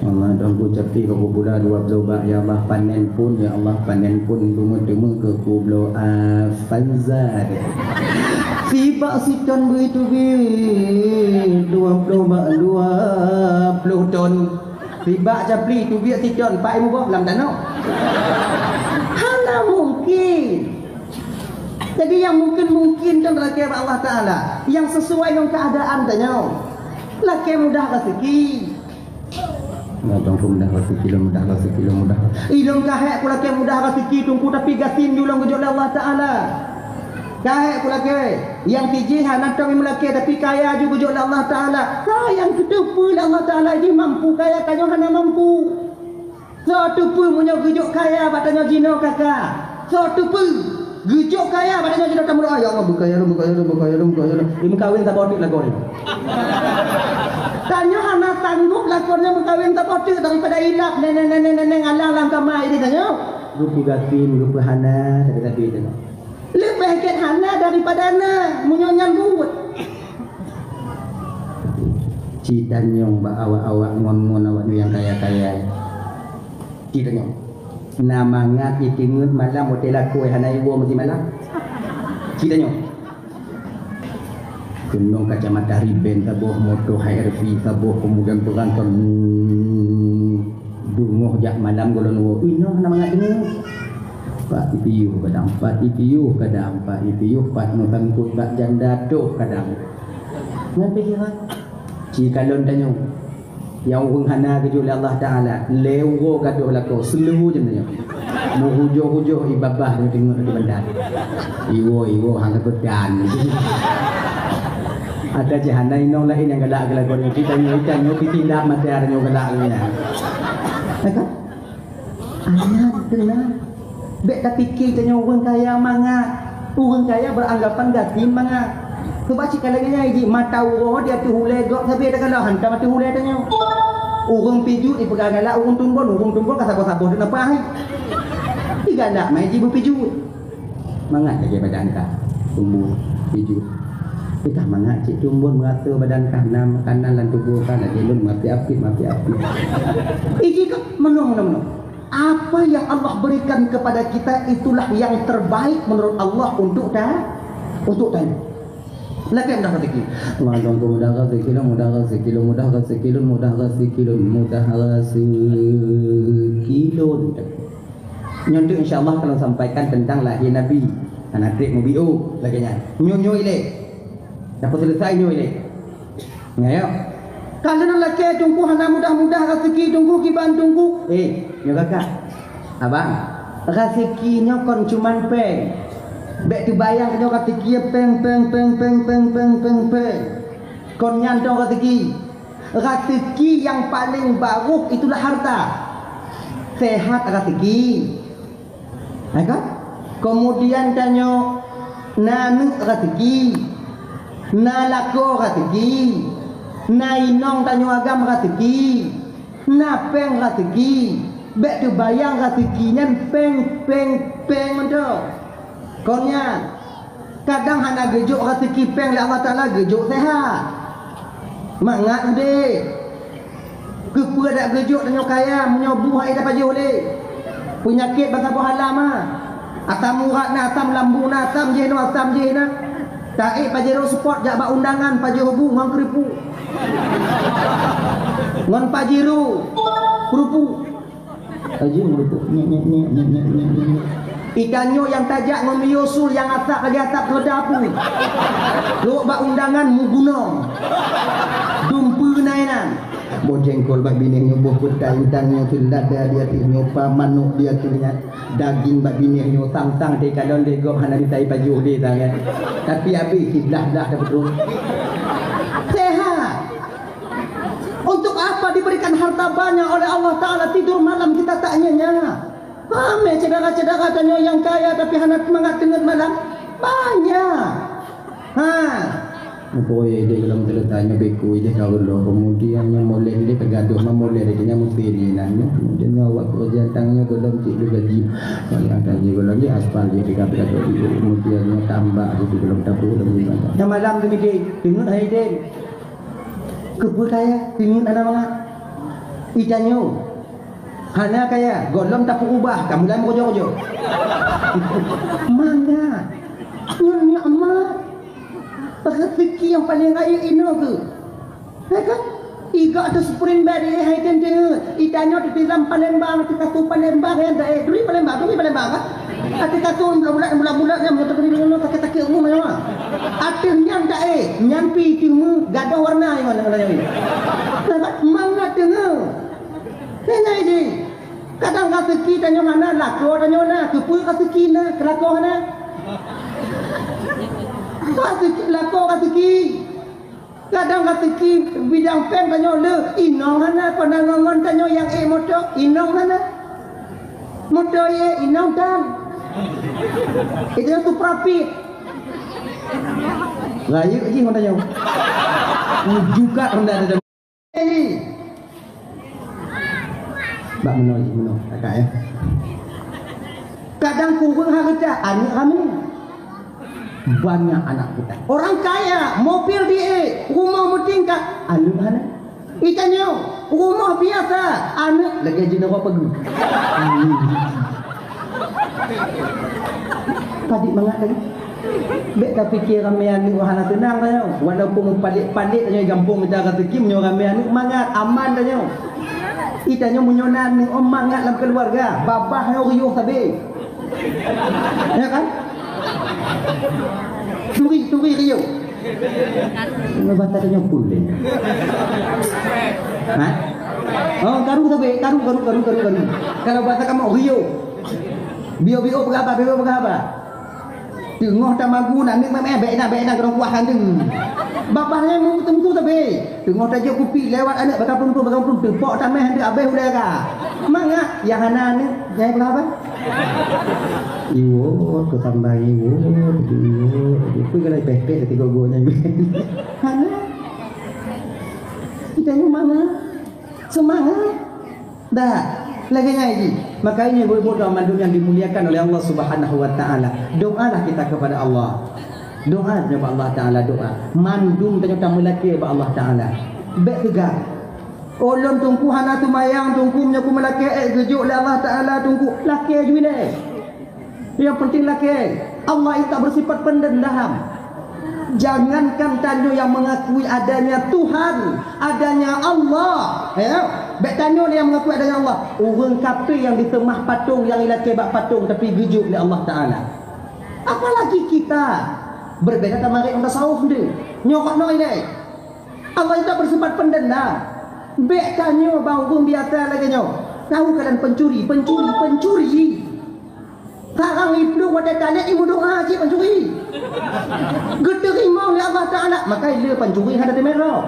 Allah, dong ku capli ka kupula dua ploh bak, ya Allah, panen pun, ya Allah, panen pun, beumeuteumé keu kubloe Avanza. Sibak siton beuteubiet dua ploh bak, dua ploh ton. Sibak capli teubiet siton, pat imuboh lam tanoh. Hana mungkin. Jadi yang mungkin-mungkin kan talakée bak Allah Taala, yang sesuai dengan keadaan tanyoe. Lakée mudah raseuki. Nah, Teungku, mudah raseuki lôn, mudah raseuki lôn, mudah. Ilôn ka hék kulakée mudah raseuki Teungku, tapi gasien ju lôn geujok lé Allah Taala. Ka hék kulakée, nyang sijih hana tom meulakée, tapi kaya ju geujok lé Allah Taala. Ka nyang keuteupeue lé Allah Taala jih mampu, kaya tanyoe hana mampu. Soe teupeue meunyoe geujok kaya bak tanyoe jinoe kaka? Soe teupeue geujok kaya bak tanyoe jinoe tameudoa, "Ya Allah, beukaya lôn, beukaya lôn, beukaya lôn, beukaya lôn." Imeukawen saboh teuk lagoe nyoe. Tanyoe hana sanggup lakoe nyoe meukawen saboh teuk daripada ilap neneng, neneng, neneng alang lam kama ini tanyoe. Geupeugasien, geupeuhana, sabe-sabe tanyoe. Leubeh gét hana daripada na, meunyoe nyan buet. Ci tanyong bak awak-awak ngon-ngon awak nyoe nyang kaya-kaya. Ci tanyong. Na mangat iteungeut malam watée lakoe hana iwoe meusimalam. Ci tanyong. Keunong kacamata Ray-Ban saboh, moto H R V saboh, kemudian peuranton, hmm, beungoh jak malam gohlom woe. Inoe hana mangat teungeut. Pat piôh kadang, pat piôh kadang, pat piôh, pat meusangkot bak janda toh kadang. Nyan pikiran. Ci kalon tanyoe. Nyang ureuëng hana geujok lé Allah Taala, lé uroe gadôh lakoe, seuleubu jeuem nyoe. Meuhujôh-hujôh ié babah nyoe teungoh di bandan. Iwoe, iwoe, hana beudan. Ada jihana inong laén nyang galak keu lakoe nyoe. Kita nyoe, kita nyoe, piti indap mata nyoe galak nyan. Ya kan? Anak kena. Bék tapike tanyoe ureuëng kaya mangat. Ureuëng kaya beranggapan gasien mangat. Coba cit ka lagée nyan jih, mata uroe di ateueh ulée gob sabe takalon hantom ateueh ulée tanyoe. Ureuëng pijuet ipeugah galak ureuëng tumbon, ureuëng tumbon ka saboh-saboh teuk na paih. Igalak mai jih beupijuet. Mangat lagée badan kah tumbon, pijuet. Ikah mangat cit tumbon meuraso badan kah na makanan lam tuboh kah lagée lôn maté apit, maté apit. Iji kah meunoe, meunoe, meunoe. Apa yang Allah berikan kepada kita, itulah yang terbaik menurut Allah untuk ta-, untuk tanya. Lagi mudah rezeki. Mudah rezeki lôn, mudah rezeki lôn, mudah rezeki lôn, mudah rezeki lôn, mudah rezeki lôn. Nyoe tu insya Allah kalau sampaikan tentang lahir Nabi. Anak trik mubiu lagi nyan. Nyoe nyoe ilée. Dapat selesai nyoe ilée. Nyoe. Kalau na lakée teungku hana mudah-mudah raseuki teungku kiban teungku. Eh, nyoe kakak. Abang, raseuki nyoe kon cuman péng. Bék teubayang nyoe raseuki péng, péng, péng. Kon nyan dong raseuki. Raseuki nyang paleng barôh itulah harta. Sehat raseuki. Hai kan? Kemudian tanyoe na aneuk raseuki, na lakoe raseuki, na inong tanyoe agam raseuki, na péng raseuki. Bék teubayang raseuki nyan péng, péng, péng mantong. Kon nyan, kadang hana geujok raseuki péng lé Allah Taala, geujok sehat. Mangat udeb. Keupeue dak geujok tanyoe kaya, meunyoe bu hai tapajoh lé? Peunyakét bansaboh alam, ha. Asam urat na, asam lambung na, asam jih na, asam jih na. Taék Pajero Sport jak bak undangan, pajoh bu ngon keuripuk. Ngon Pajero keuripuk. Laju meureumpok, nyek, nyek, nyek. Itanyoe nyang tajak ngon miyueb sul nyang asap lagée asap keuleuda apui. Lhok bak undangan meugunong. Dumpeue na inan. Boh jengkol bak binéh nyoe, boh peutai, itanyoe seulada di ateueh nyoe, pa manok di ateueh nyan. Daging bak binéh nyoe, sang-sang teukalon lé gob hana ditai pajoh lé tangan. Tapi abéh siblah-blah dah beutôi. Sehat. Untuk apa diberikan harta banyak oleh Allah Taala, tidur malam kita tak nyenyak? Ramé cit Syedara-syedara tanyoe nyang kaya tapi hana mangat teungeut malam, banyak. Ha. Boh idéh golom ceurita nyoe beuku idéh ka ulo. Kemudian nyoe moleh idéh teugadoh, ma moleh idéh nyan meusti di nan nyoe. Kemudian nyoe awak pekerjaan tangan nyoe golom cit lé gaji. Banyak gaji golom di aspal di tiga belas. Kemudian nyoe tambah di golom tapeu golom di mana. Dah malam tu mikir, teungeut hai idéh. Keupeue kaya, teungeut hana mangat. Itanyoe. Hana kaya, gohlom tapeuubah, ka mulai meukojo-kojo. Mangat. Nyoe nikmat. Rezeki nyang paleng rayeuk inoe keuh. Ya kan? Iga ateueh spring bed, eh, hai teunteuneuk. Itanyoe teuti lam Palembang, teuka su Palembang, eh, dak, eh, duri Palembang, duri Palembang, kan? Teuka su bulat-bulat, bulat-bulat, nyang meunyoe teukeuneuk deungoe sakét-sakét rumoh nyoe. Ateueh nyan dak, eh, nyan pi teuma gadoh warna nyoe, nyoe, nyoe. Mangat teungoh. Nyan, nyan, nyan. Kadang raseuki tanyoe hana, lakoe tanyoe na. Keupeue raseuki na, keu lakoe hana? Raseuki, lakoe raseuki. Kadang raseuki bidang péng tanyoe le, inong hana, kon na ngon-ngon tanyoe nyang ék moto, inong hana. Moto ék, inong tan. Itu Supra Fit. Rayeuk jih ngon tanyoe. Juga rendah. Bak meunoe, meunoe, kakak, ya. Kadang kureueng hareuta, aneuk ramé. Banyak anak kita. Orang kaya, mobil di, rumoh meutingkat, aneuk hana. Itanyoe, rumoh biasa, aneuk lagèe jinoe pageue. Padit mangat lagi. Bèk tapiké ramé aneuk hana seunang tanyoe. Walaupun palék-palék tanyoe gampông mita raseuki, meunyoe ramé aneuk mangat, aman tanyoe. Itanyoe meunyoe na aneuk mangat lam keuluwarga, babah nyoe riôh sabé. Ya kan? Turi, turi riôh. Nyoe basa tanyoe pun deh. Ha? Oh, karu sabé, karu, karu, karu, karu, karu. Kalau basa kamoe riôh. Bio-bio peugah haba, bio-bio peugah haba. Teungoh tamagun aneuk meu'èn, bèk na, bèk na, keudong kuah kandeueng. Babah nyan meuteumèe sabé. Teungoh tajok kupi lewat aneuk baka peuruntu, baka peuruntu, teupok tamèh aneuk abéh ulèe ka. Mangat, nyang hana aneuk, nyang peugah haba. Iwot, keu tambah iwot, iwot. Iwot, galai pèh-pèh tiga go nyan. Hana. Kita ni mangat. Seumangat. Dah, lagèe nyan jih. Makanya ibu-ibu dan mandum yang dimuliakan oleh Allah Subhanahu wa taala, doalah kita kepada Allah. Doa nyoe bak Allah Taala, doa. Mandum tanyoe tameulakèe bak Allah Taala. Bèk teuga. Oh, lôn Teungku hana seumayang, Teungku, meunyoe kumeulakèe, eh, geujok lé Allah Taala, Teungku. Lakèe ju ilèe. Yang penting lakèe. Allah itu tak bersifat pendendam. Jangankan tanyoe yang mengakui adanya Tuhan, adanya Allah, ya. Bèk tanyoe yang mengakui adanya Allah. Ureueng kafé yang diseumah patong, yang ilakèe bak patong, tapi geujok lé Allah Taala. Apalagi kita, berbeda sama rek tasawuf tu. Nyoe kok noi deh. Allah itu bersifat pendendam. Bèk tanyoe bak ureueng biasa lagèe nyoe. Tahu keadaan pencuri, pencuri, pencuri. Sekarang itu watèe talét ibu doa cit pencuri. Geuteurimong lé Allah Taala, maka le pencuri hana teumèe droe.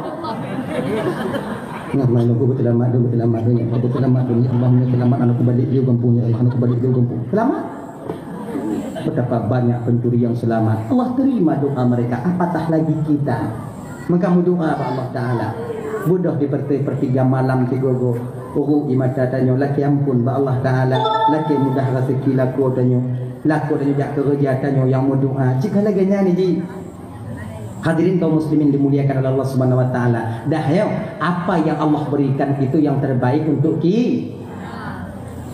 Nah, mana aku beutelamat dum, beutelamat dum, ya Allah, beutelamat dum, ya Allah, beutelamat, aneuk kubalek lé gampông, ya Allah, aneuk kubalek lé gampông. Selamat. Betapa banyak pencuri yang selamat. Allah terima doa mereka, apatah lagi kita. Maka meudoa bak Allah Taala. Beudôh di perti-, pertiga malam sigoe-goe. Uruk di mata tanyoe, lakèe ampôn bak Allah Taala. Lakèe mudah raseuki lakoe tanyoe. Lakoe tanyoe jak keureuja tanyoe nyang meudoa. Cit ka lagèe nyan jih. Hadirin kaum muslimin dimuliakan oleh Allah Subhanahu wa taala. Dah nyoe, apa yang Allah berikan itu yang terbaik untuk ki-,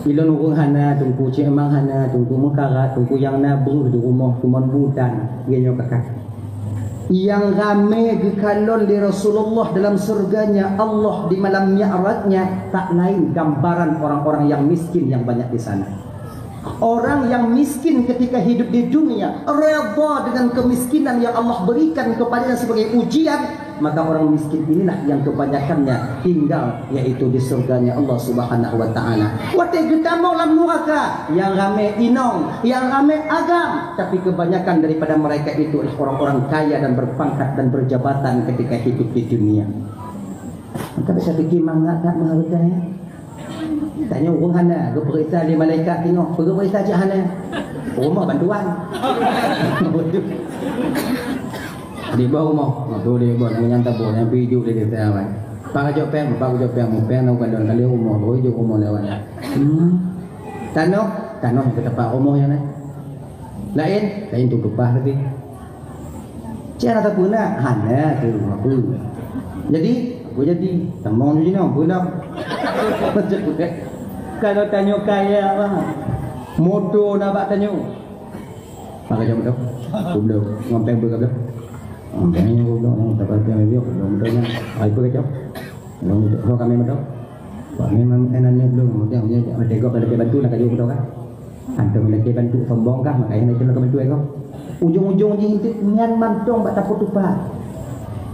Ilôn ureueng hana, Teungku, cék mang hana, Teungku, meukarat, Teungku, nyang na breuh di rumoh, cuma butan, lagèe nyoe kakak. Nyang ramé geukalon lé Rasulullah dalam surganya Allah di malam Mi'rajnya tak lain gambaran orang-orang yang miskin yang banyak di sana. Orang yang miskin ketika hidup di dunia, redha dengan kemiskinan yang Allah berikan kepadanya sebagai ujian, maka orang miskin inilah yang kebanyakannya tinggal, yaitu di surganya Allah Subhanahu wa taala. Watèe geutamong lam nuraka, nyang ramé inong, nyang ramé agam, tapi kebanyakan daripada mereka itu adalah orang-orang kaya dan berpangkat dan berjabatan ketika hidup di dunia. Maka bisa pikir mangat tak menghargai. Tanyoe ureuëng hana geupeuriksa lé malaikat singoh, peugeupeuriksa cit hana. Rumoh bantuan. Di bawah rumoh. Nah, tu di bawah, nyan tabôh, nyan pi ijuk di desa awai. Pak kajok péng, pak kajok péng, mu péng nang kandon kali rumoh, tu ijuk rumoh lewat. Hmm. Tanoh, tanoh nyang keu teumpat rumoh nyan, eh. Laén, laén tu keupah lagi. Cit hana sapeue na, hana keu rumoh peue. Jadi, apa jadi? Tamong jinoe, peue dah? Kalau tanyoe kaya, bah. Moto na bak tanyoe. Maka jaweueb tu. Goblok. Ngon péng beuh goblok. Ngon péng nyoe goblok, ngon tapal péng lagi, goblok moto nyan. Ai peue kacau. Ngon moto, ho kami moto. Wah, memang enak ni belum, kemudian dia tak mati gop, ada bantu nak kayu moto kan. Antum lagi bantu sombong kah, makanya nak kena bantu ego. Ujung-ujung jih itu nyan mantong bak tapeutupat.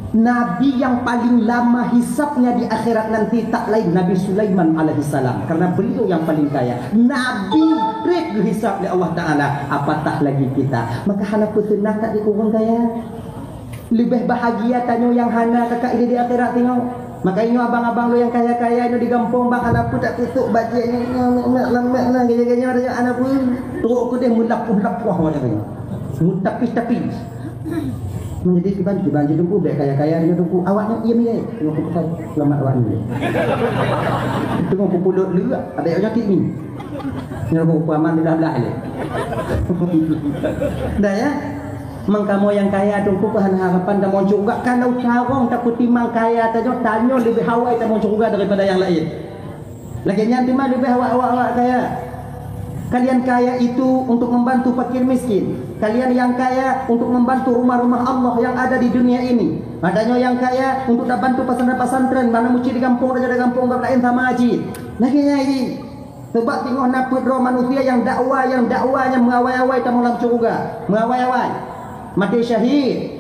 Nabi yang paling lama hisabnya di akhirat nanti tak lain Nabi Sulaiman alaihissalam, karena beliau yang paling kaya. Nabi treb geuhisab lé Allah Taala, apatah lagi kita. Maka hana peuseunang kat di ureuëng kaya. Leubeh bahagia tanyoe nyang hana ka idéh di akhirat singoh. Maka inyoe abang-abang lôn nyang kaya-kaya nyoe di gampông bang hana peue tak tutup bajée nyoe, nyoe, nyoe, nyoe, lam mek na gaya-gaya ada ana pun. Trok keudeh meulapuh-lapuh watée nyoe. Meutapih-tapih. Menjadi kiban, kiban je Teungku, bèk kaya-kaya nyoe Teungku. Awak nyoe ié miré. Nyoe kupesan selamat awak nyoe. Teungku kupulot leuak, abék nyoe tik ni. Nyoe kupeman belah-belah lé. Dah ya? Mangkamoe nyang kaya Teungku keuh hana harapan tamong syeuruga, kalau carông tapeutimang kaya tanyoe, tanyoe leubeh awai tamong syeuruga daripada nyang laén. Lagèe nyan teuma leubeh awak-awak kaya. Kalian kaya itu untuk membantu fakir miskin. Kalian yang kaya untuk membantu rumah-rumah Allah yang ada di dunia ini. Padahal nyang kaya untuk tabantu pesantren-pesantren, mana mucit di gampông, raja di gampông, bak laén sama cit. Lagèe nyan jih. Sebab teungoh na peuet droe manusia nyang dakwa, nyang dakwa nyang meuawai-awai tamong lam syeuruga. Meuawai-awai. Maté syahid.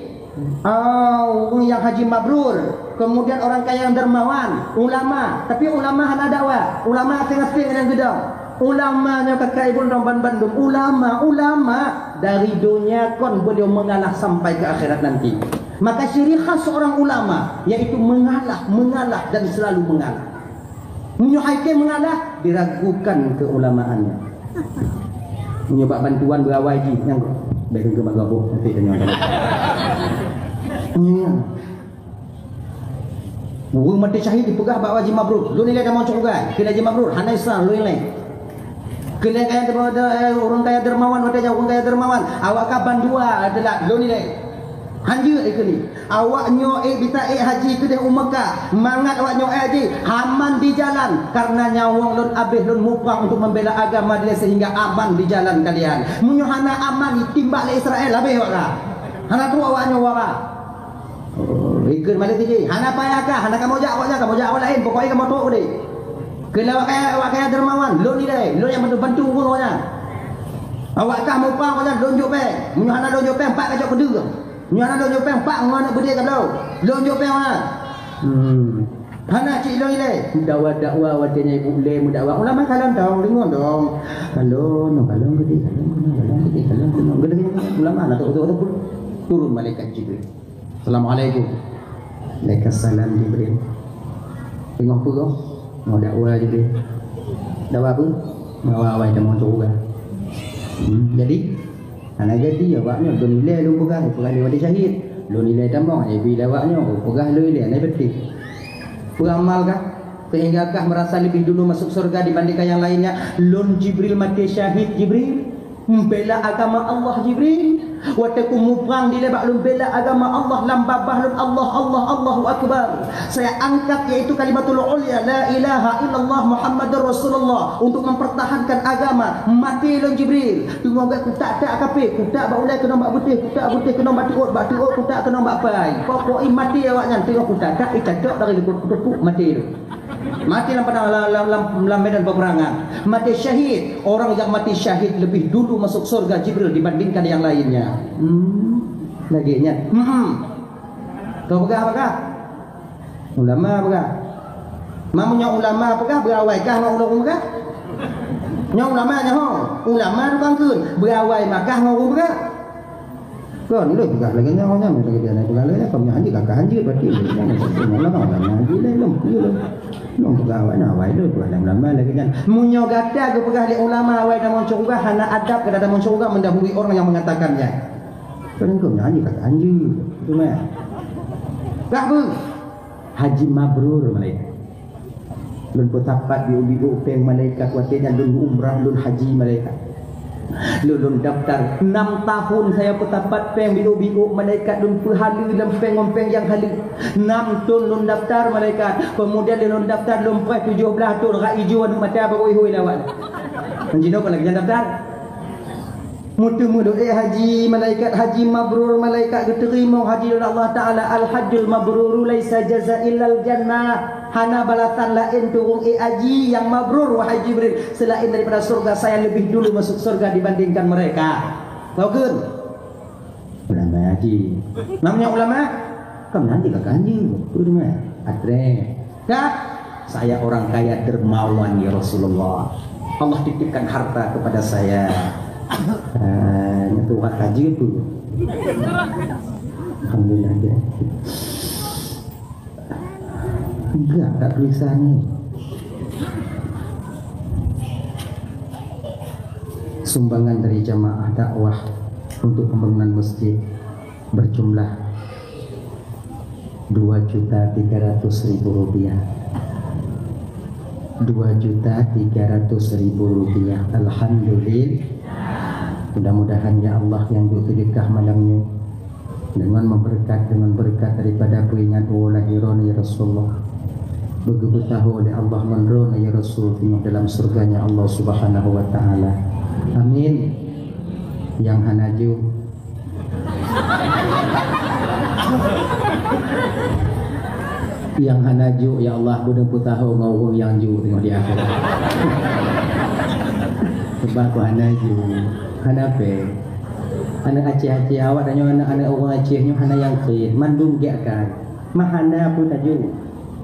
Ah, ureueng nyang haji mabrur. Kemudian orang kaya yang dermawan, ulama. Tapi ulama hana dakwa. Ulama asing-asing nyang geudong. Ulama nyoe ka kai bunoe ban bandum. Ulama, ulama dari dunia kon beliau mengalah sampai ke akhirat nanti. Maka ciri khas seorang ulama yaitu mengalah, mengalah dan selalu mengalah. Meunyoe hai keu mengalah, diragukan keulamaannya. Meunyoe bak bantuan beurawai jih, nyang bèk keu meugaboh, nanti tanya. Nyan. Ureueng maté syahid dipeugah bak Haji Mabrur, "Lôn ilèe tamong syeuruga." Kheun Haji Mabrur, "Hana Islam, lôn ilèe." Kheun kaya, eh, ureueng kaya dermawan, watèe nyan ureueng kaya dermawan, "Awak ka bandua adalah lôn ilèe." Hanjeuet ikheun nyan. Awak nyoe ék bisa ék haji keudeh u Mekah. Mangat awak nyoe ék haji, aman di jalan. Karena nyawöng lôn abéh lôn muprang untuk membela agama dilèe sehingga aman di jalan kalian. Meunyoe hana aman, itimbak lé Israel, abéh awak ka. Hana trok awak nyoe wara. Oh, ikheun malam tiji. Hana payah kah, hana kamoe jak awak nyan, kamoe jak awak laén. Pokoknya kamoe trok udeh. Kheun awak kaya, awak kaya dermawan. Lôn ilèe, lôn nyang bantu-bantu ureueng awak nyan. Awak kah muprang awak nyan, lôn jok péng. Meunyoe hana lôn jok péng, pat kacok keudeueng. Nyoe hana lôn jok péng, pat ngon aneuk beudé ka bloe. Lôn jok péng awak nyan. Hmm. Hana cit lôn ilèe. Dakwa-dakwa watèe nyan ibu lé meudakwa. Ulama kalon dong, deungoe dong. Kalon, kalon geude, kalon keunoe, kalon geude, kalon keunoe. Geude, ulama na trok, trok, trok. Turun malaikat Jibril. "Assalamualaikum." "Waalaikumsalam, Jibril." Teungoh peugah, teungoh dakwa Jibril. Dakwa peue? Meuawai-awai tamong syeuruga. Hmm, jadi, hana jadi, awak nyoe lôn ilèe lôn peugah, peugah lé maté syahid. Lôn ilèe tamong, hana ibi lé awak nyoe, peugah lôn ilèe, hana beutôi. Peuramal kah? Sehingga kah merasa lebih dulu masuk surga dibandingkan yang lainnya? Lôn Jibril maté syahid, Jibril. Membela agama Allah, Jibril. Watèe ku muprang dilèe bak lôn bela agama Allah, lam babah lôn Allah, Allah, Allahu Akbar. Saya angkat yaitu kalimatul ulya, la ilaha illallah Muhammadur Rasulullah, untuk mempertahankan agama. Maté lôn Jibril. Teungoh gèt kutak-tak kafé, kutak bak ulèe keunong bak beutih, kutak beutih keunong bak teuôt, bak teuôt kutak keunong bak pai. Pokok i maté awak nyan teungoh kutak-tak, icacok dari leukup, maté lôn. Maté lam padang, lam, lam, lam, lam medan peperangan. Maté syahid. Orang yang mati syahid lebih dulu masuk surga Jibril dibandingkan yang lainnya. Hmm. Lagèe nyan. Hmm. Kau peugah apa kah? Ulama peugah. Meunyoe ulama peugah, beurawai kah ngon ureueng peugah? Nyoe ulama nyoe ho. Ulama tukang kheun, beurawai mah kah ngon ureueng peugah? Kon lôn peugah lagèe nyan, nyan lagèe nyan, peugah lagèe nyan, kon nyan hanjeuet, kakak hanjeuet, berarti lôn, lôn, lôn, lôn, lôn, lôn, lôn peugah awak nyan, awai lôn peugah lam-lam lagèe nyan. Meunyoe gata geupeugah lé ulama awai tamong syeuruga, hana adab gata tamong syeuruga mendahului orang yang mengatakannya. Kon nyan hanjeuet, kakak hanjeuet. Betul tak? Kah beuh? Haji mabrur malaikat. Lôn peusapat biôk-biôk péng malaikat watèe nyan lôn umrah, lôn haji malaikat. Lôn, lôn daftar. Enam tahun saya peusapat péng biôk-biôk malaikat, lôn peuhaleue lam péng ngon péng nyang haleue. Enam thôn lôn daftar malaikat. Kemudian lôn daftar lôn preh tujoh blaih thôn, rak ijo aneuk mata bak hôi-hôi lawat. Ngon jinoe kon lagèe nyan daftar. Meuteumèe doa haji, malaikat haji mabrur, malaikat geuteurimong haji lé Allah Taala, "Al-hajjul mabruru laisa jaza illal jannah." Hana balasan laén tueng ék haji nyang mabrur, wahai Jibril, selain daripada surga. Saya lebih dulu masuk surga dibandingkan mereka. Tahu kan? Ulama haji. Namanya ulama? Kan nanti kakak haji. Ulama. Atre. Kak, saya orang kaya dermawan ya Rasulullah. Allah titipkan harta kepada saya. Ah, nyentuh harta jeuet tu. Alhamdulillah dia. Enggak, tak tulisan ni. Sumbangan dari jamaah dakwah untuk pembangunan masjid berjumlah dua juta tiga ratus ribu rupiah. Dua juta tiga ratus ribu rupiah. Alhamdulillah. Mudah-mudahan ya Allah yang duek sedekah malam nyoe dengan memberkat, dengan berkat daripada peuingat uroe lahé droeneuh ya Rasulullah. Beugeupeutahu oleh Allah ngon droeneuh ya Rasul teungoh dalam surganya Allah Subhanahu wa taala. Amin. Yang hana ju Nyang hana ju, ya Allah, beudeuh peutahu ngon ureueng nyang ju teungoh di akhirat. Sebab ku hana ju, hana pèng. Aneuk Aceh-Aceh awak tanyoe, aneuk-aneuk ureueng Aceh nyoe hana nyang kheun, mandum gèt kan. Mah hana peue taju.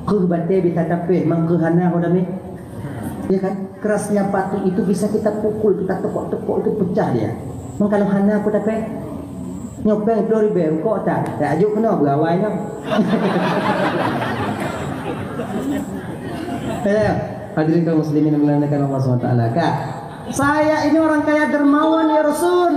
Keuh batèe bisa tapèh, mangkeuh hana ho damé. Ya kan? Kerasnya batu itu bisa kita pukul, kita tekok-tekok, itu pecah dia. Maka kalau hana peue tapèh, nyoe pèng ploh ribèe rukok tan, tak ajuk keunoe beurawai nyoe. Ya, hadirin kaum muslimin yang dimuliakan Allah subhanahu wa taala. Kak, saya ini orang kaya dermawan ya Rasul.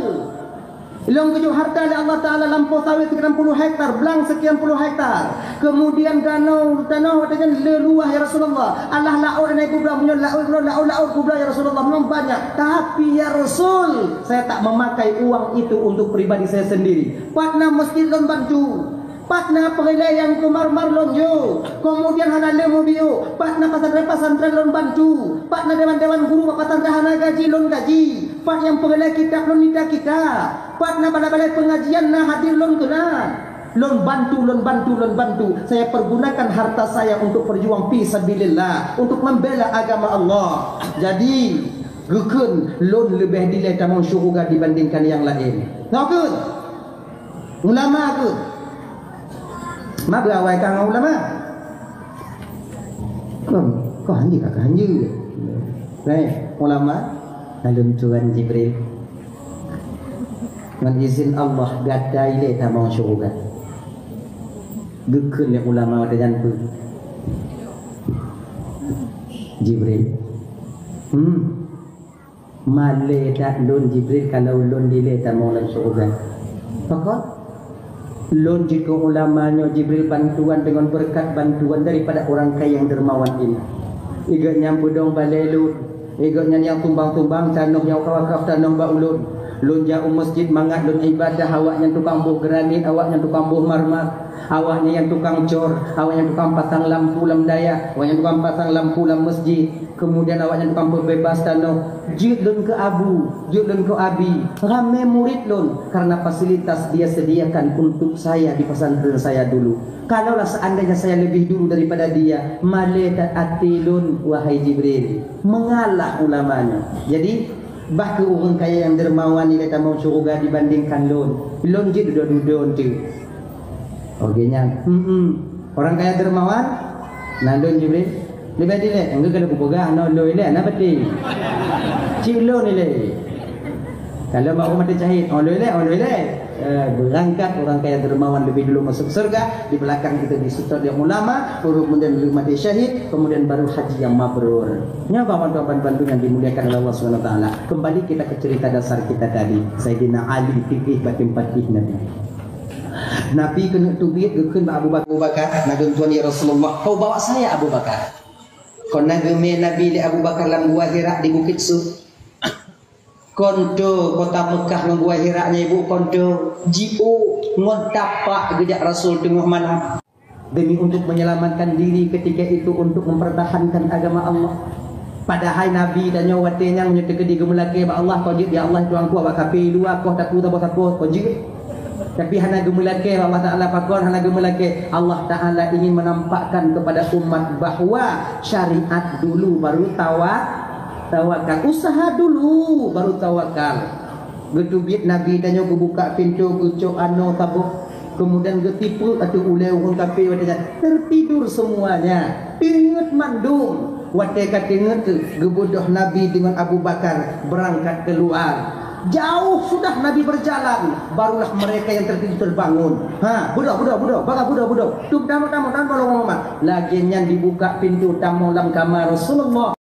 Lôn geujok harta lé Allah Taala lampôh sawét sekian puluh hektar, blang sekian puluh hektar. Kemudian danau, danau watèe nyan le luwah ya Rasulullah. Alah laôt na kublah, meunyoe laôt, laôt, laôt kublah ya Rasulullah, memang banyak. Tapi ya Rasul, saya tak memakai uang itu untuk pribadi saya sendiri. Pat na masjid lôn bantu. Pat na peureulèe nyang keu marmar lôn yue. Kemudian hana lé meubiôh. Pat na pesantren-pesantren lôn bantu. Pat na dewan-dewan guru bak pesantren hana gaji lôn gaji. Pat nyang peureulèe kitab lôn mita kitab. Pat na balai-balai pengajian na hadir lôn keunan. Lôn bantu, lôn bantu, lôn bantu. Saya pergunakan harta saya untuk perjuang fi sabilillah, untuk membela agama Allah. Jadi, geukheun lôn leubeh dilèe tamong syeuruga dibandingkan nyang laén. Nyoe keuh. Ulama keuh. Ma beurawai ka ngon ulama. Kon, kon hanjeuet ka hanjeuet. Neh, ulama, lalu tuan Jibril. Ngon izin Allah gata ilèe tamong syeuruga. Geukheun lé ulama watèe nyan peue? Jibril. Hmm. Malèe that lôn Jibril kalau lôn dilèe tamong lam syeuruga. Pakon? Lôn jikheun ulama nyoe Jibril bantuan deungon beureukat bantuan daripada ureueng kaya nyang dermawan ini. Igeuh nyan peudong balèe lôn, igeuh nyan nyang sumbang-sumbang tanoh nyang wakaf-wakaf tanoh bak ulôn. Lôn jak u masjid mangat lôn ibadah, awak nyan tukang boh granit, awak nyan tukang boh marmar, awak nyan nyang tukang cor, awak nyan tukang pasang lampu lam dayah, awak nyan tukang pasang lampu lam masjid. Kemudian awak nyan tukang peubeubaih tanoh, jeuet lôn keu abu, jeuet lôn keu abi, ramé murit lôn karena fasilitas dia sediakan untuk saya di pesantren saya dulu. Kalaulah seandainya saya lebih dulu daripada dia, malèe that até lôn, wahai Jibril, mengalah ulama nyoe. Jadi, bah keuh ureueng kaya nyang dermawan ilèe tamong syeuruga dibandingkan lôn. Lôn jeuet dudoe-dudoe eunteuk. Oke nyan, hmm, orang kaya dermawan, na lôn Jibril, leubeh dilèe, enggak keuneuk kupeugah, na lôn ilèe, na peuti. Cit lôn ilèe. Kalau mau mati syahid, oh lôn ilèe, oh lôn ilèe. Eh, berangkat orang kaya dermawan lebih dulu masuk surga, di belakang itu diseutôt oleh ulama, baru kemudian mati syahid, kemudian baru haji yang mabrur. Nyoe, Bapak, Tuan, bantu yang dimuliakan oleh Allah Subhanahu Wa Taala. Kembali kita ke cerita dasar kita tadi, Saidina Ali pih bak teumpat jih Nabi. Nabi keuneuk teubiet geukheun bak Abu Bakar, "Abu Bakar, na geuntuan ya Rasulullah, kau bawa saya Abu Bakar." Kon na geumé Nabi lé Abu Bakar lam Gua Hira di Bukit Sur. Kon toe kota Meukah ngon Gua Hira nyan ibu, kon toe, jiôh ngon tapak geujak Rasul teungoh malam. Demi untuk menyelamatkan diri ketika itu, untuk mempertahankan agama Allah. Padahai Nabi tanyoe watée nyan meunyoe teukeudi geumeulakée bak Allah, "Kau jeuet ya Allah, tuanku, awak kafé luwa, koh taku saboh-saboh, kau jeuet." Tapi hana geumeulakée bak Allah Taala, pakon hana geumeulakée? Allah Taala ingin menampakkan kepada umat bahwa syariat dulu baru tawa-, tawakal. Usaha dulu baru tawakal. Geuteubiet Nabi tanyoe, geubuka pintoe, geucok anoe saboh, kemudian geutipeue ateueh ulée ureuëng kafé watée nyan. Tertidur semuanya, teungeut mandum. Watée ka teungeut, geubeudôh Nabi deungon Abu Bakar beurangkat keuluar. Jauh sudah Nabi berjalan, barulah mereka yang tertidur terbangun. Ha, beudôh, beudôh, beudôh, bagaih beudôh, beudôh. Tum, tamong, tamong, tamong, tolong, Muhammad. Lagée nyan dibuka pintoe, tamong lam kama Rasulullah.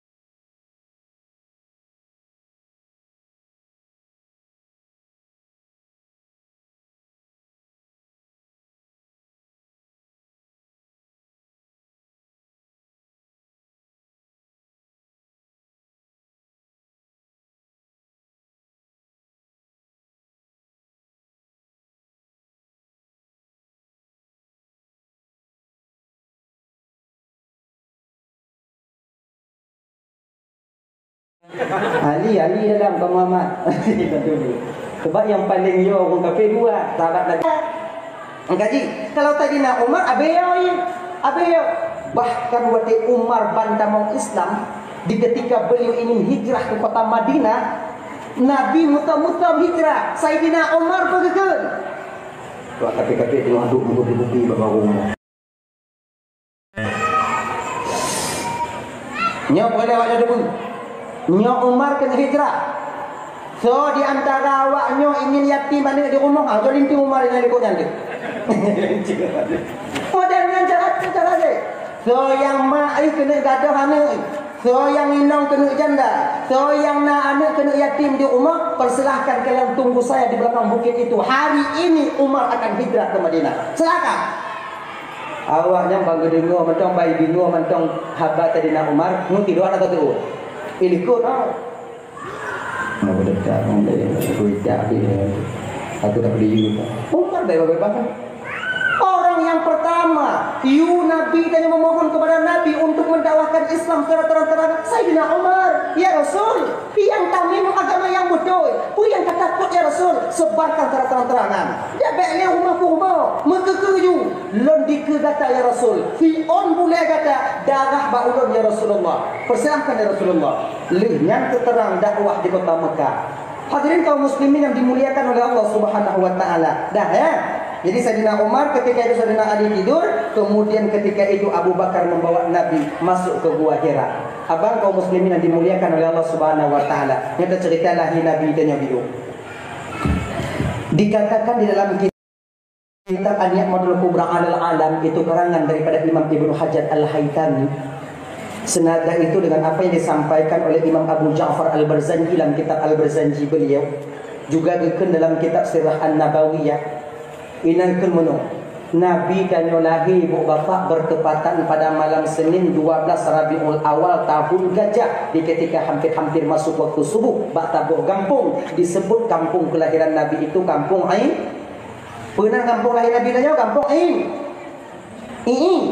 Ali, Ali dalam, bukan Muhammad. Sebab nyang paléng yo ureuëng kafé dua, sahabat Nabi. Engkaji, kalau Saidina Umar, abéh yo, abéh yo. Bahkan watée Umar ban tamong Islam, di ketika beliau ingin hijrah ke kota Madinah, Nabi mutom-mutom hijrah, Saidina Umar peugeukeuen. Wah, kafé-kafé teungoh duek meugupi-gupi bak rumoh. Nyoe peureulée awak nyoe deungoe. Nyoe Umar keuneuk hijrah. Soe di antara awak nyoe ingin yatim aneuëk di rumoh? Ha, soe linto Umar nyang likot nyan deh. Model nyan cara, cara deh. Soe nyang mak jih keuneuk gadôh aneuëk. Soe nyang inong keuneuk janda, soe nyang na aneuëk keuneuk yatim di rumoh, persilahkan kalian tunggu saya di belakang bukit itu. Hari ini Umar akan hijrah ke Madinah. Silakan. Awak nyan ban geudeungoe mantong, ban deungoe mantong haba Saidina Umar, ngon tidoe na teuôt. Ilikot, ha. Aku tak boleh, aku tak boleh. Aku tak boleh juga. Umar dah bebas. Orang yang pertama, yue Nabi tanyoe memohon kepada Nabi untuk mendakwahkan Islam secara terang-terangan, Saidina Umar, "Ya Rasul, nyang tamé agama nyang beutôi, peue nyang tatakot ya Rasul, sebarkan secara terang-terangan. Dak bèk lé rumoh-rumoh, meukeukeu ju, lôn dikeue gata ya Rasul, siôn bulèe gata darah bak ulôn ya Rasulullah. Persilahkan ya Rasulullah." Lheueh nyan teuteurang dakwah di kota Mekah. Hadirin kaum muslimin yang dimuliakan oleh Allah Subhanahu wa taala. Dah, ya. Jadi Saidina Umar, ketika itu Saidina Ali tidur, kemudian ketika itu Abu Bakar membawa Nabi masuk ke Gua Hira. Abang kaum muslimin yang dimuliakan oleh Allah Subhanahu wa taala. Nyata cerita lahé Nabi tanyoe biôh. Dikatakan di dalam kitab An-Ni'matul Kubra 'alal Alam, itu karangan daripada Imam Ibnu Hajar Al-Haitami. Senada itu dengan apa yang disampaikan oleh Imam Abu Ja'far Al-Barzanji dalam kitab Al-Barzanji beliau, juga dikheun dalam kitab Sirah An-Nabawiyah. Inan kheun meunoe, Nabi tanyoe lahé ibu bapak bertepatan pada malam Senin dua belas Rabiul Awal tahun Gajah, di ketika hampir-hampir masuk waktu subuh, bak saboh gampông disebut kampung kelahiran Nabi itu Kampung Ai-, Peue nan gampông lahé Nabi tanyoe? Gampông Ing. Ing.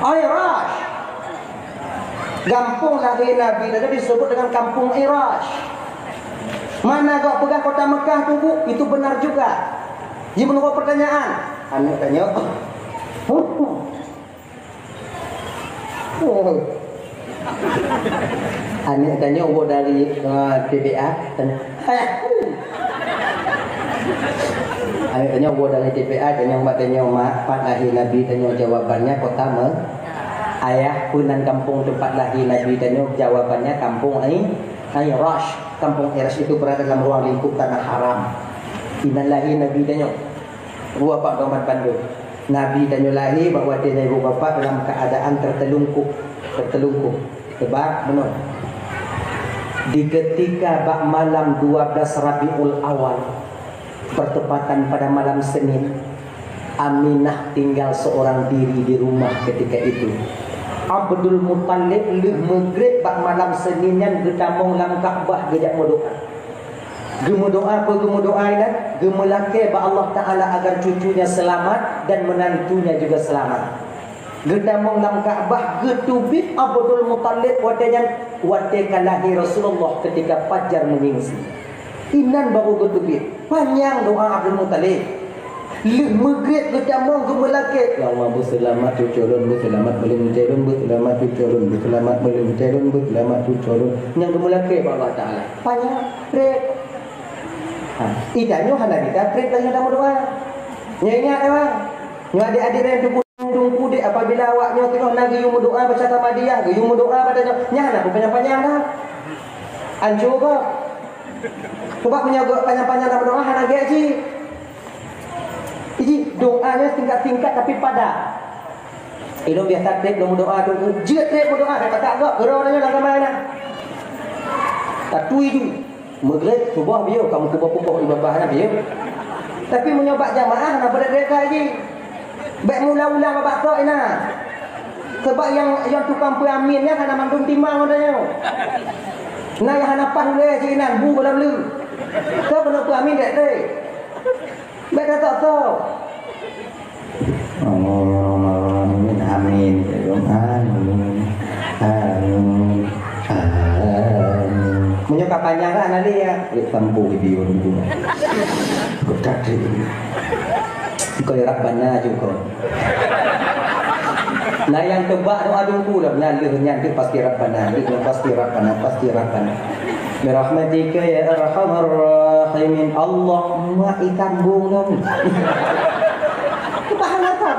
Irash. Gampông lahé Nabi tanyoe disebut dengan Kampung Irash. Mana gok peugah kota Mekah tu, Bu? Itu benar juga. Ji meunurot pertanyaan. Aneuk tanyoe. Oh. Aneuk tanyoe woe dari, eh, T P A, tanyoe. Aneuk tanyoe woe dari T P A, tanyoe bak tanyoe mak, pat lahé Nabi, tanyoe jawabannya kota Me-, ayah, peue nan kampung tempat lahé Nabi tanyoe, jawabannya kampung Ai-, Airash. Kampung Airash itu berada dalam ruang lingkup tanah haram. Inan lahé Nabi tanyoe. Dua pak gambar bandum. Nabi tanyoe lahé bak watée nyan ibu bapak dalam keadaan tertelungkup, tertelungkup. Sebab meunoe. Di ketika bak malam dua belas Rabiul Awal, bertepatan pada malam Senin, Aminah tinggal seorang diri di rumah ketika itu. Abdul Muthalib lheueh meugreb bak malam Senin nyan geutamong lam Ka'bah geujak meudoa. Geumeudoa peue geumeudoa inan? Geumeulakée bak Allah Taala agar cucunya selamat dan menantunya juga selamat. Geutamong lam Ka'bah, geuteubiet Abdul Muthalib watée nyan, watée ka lahé Rasulullah ketika fajar meunyingsing. Inan baru geuteubiet. Panyang doa Abdul Muthalib. Lheueh meugreb geutamong geumeulakée, "Ya Allah, beuseulamat cucu lôn, beuseulamat meuleueng cucu lôn, beuseulamat cucu lôn, beuseulamat meuleueng cucu lôn, beuseulamat cucu lôn." Nyang geumeulakée bak Allah Taala. Panyang, greb. Ha, ida nyoe hana geugreb lagée hana meudoa. Nyoe ingat, eh, bang. Nyoe adik-adik nyang teungku-teungku dek, apabila awak nyoe teungoh na geuyue meudoa baca Tamadiyah, geuyue meudoa baca nyoe, nyan hana peupanyang-panyang dah. Ancô gob. Sebab meunyoe gob panyang-panyang lam doa hana gét jih. Jih doa nyoe singkat-singkat tapi padat. Ilôn biasa trép lôn meudoa tu, jeuet trép meudoa, ka pakat gob, keudroe nyoe lam kamoe na. Tatui ju. Meugreb, suboh piôh, kamoe kuboh-kuboh ié babah nyan piôh. Tapi meunyoe bak jamaah, na beureudek jih. Bék meuulang-ulang bak soe inan. Sebab nyang, nyang tukang peuamin nyan hana mandum timang geutanyoe. Na nyang hana paih ulée jih inan, bu bala bleue. Soe keuneuk peuamin dék teuh. Bék ka sok-sok. Amin, amin. Amin. Amin. Amin. Meunyoe ka panyang kan, ada ya. Lek tampu video dulu. Kok tak ada. Kau ya Rabbana juga. Nah, nyang keubah doa dulu lah. Nyan leuh nyan tu pasti Rabbana. Itu pasti Rabbana, pasti Rabbana. Birahmatika ya arhamar rahimin. Allah, mak ikan bunung. Keubah hana apa?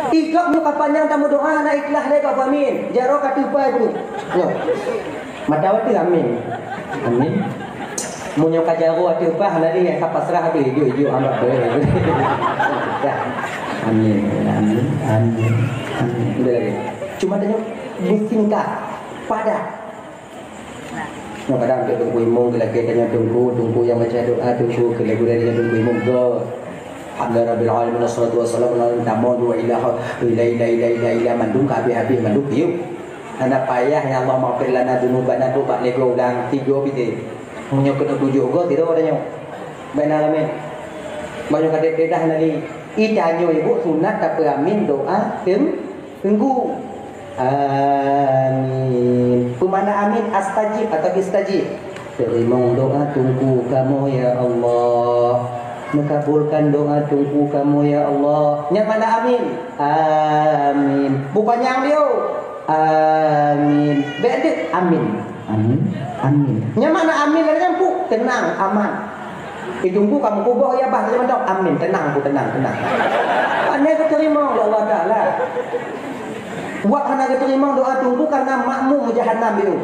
Ikok nyoe ka panyang tameudoa hana ikhlas lé ka amin. Jaroe ka teupai pun. Nyoe. Mata watèe amin. Amin. Meunyoe ka jaroe watèe upah lari ka pasrah habéh ijuk-ijuk hamba beuh. Amin. Amin. Amin. Amin. Udah lagi. Cuma tanya beusingkat padat. Nyoe kadang keu teungku imum keu lakèe tanyoe teungku, teungku nyang baca doa teungku keu lagu dari teungku imum go. Alhamdulillah rabbil alamin wassalatu wassalamu ala tamon dua ilaha illa illa illa illa illa mandum ka habéh-habéh mandum piôh. Hana payah ya Allah maghfir lana dzunubana tu bak lego ulang tiga pite. Meunyoe keuneuk tujoh go sidroe tanyoe. Baina ramé. Banyak kadek dedah lagi. Ita nyoe ibu sunat tapeuamin doa teung Teungku. Amin. Peue makna amin? Astajib atau istajib? Teurimong doa teungku kamoe ya Allah. Meukabulkan doa teungku kamoe ya Allah. Nyan makna amin. Amin. Bukon nyang lieu. Amin. Bék deuek amin. Amin. Amin. Nyan makna amin lagèe nyan puk, teunang, aman. Di teungku kamoe kuboh ya bah, teunang, amin. Teunang, puk, teunang, teunang. Hana geuteurimong lé Allah Taala. Wak hana geuteurimong doa teungku karena makmum jahanam biru.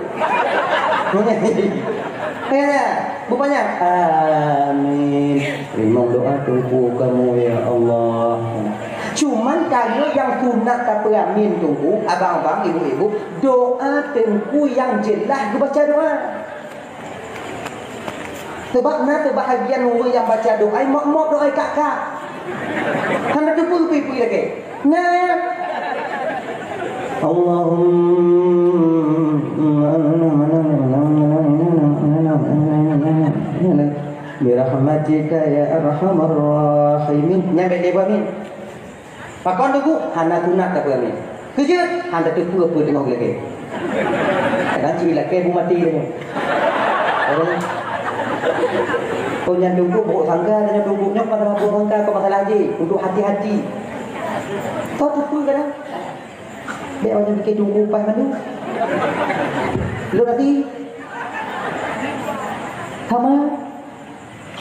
Ya, bukon nyan. Amin. Teurimong doa teungku kamoe ya Allah. Cuman kayèe nyang sunat tapeuamin teungku, abang-abang, ibu-ibu, doa teungku nyang jeulaih geubaca doa. Sebab na teubahagian ureueng nyang baca doa, mok-mok doa kak-kak. Hana teupeue-peue lagèe. Nah. Allahumma birahmatika ya arhamar rahimin. Nyan bèk lé amin. Pakon teungku, hana sunat tapeuamin. Keujeuet, hana teupeue-peue teungoh geulakèe. Kadang cit lakèe bu maté teungoh. Oh, nyan teungku, buruk sangka, nyan teungku, nyoe padahai buruk sangka, kok masalah jih, untuk hati-hati. Kok teupeue kadang? Bèk awak nyan pike teungku paih mandum. Lôn hati. Hama.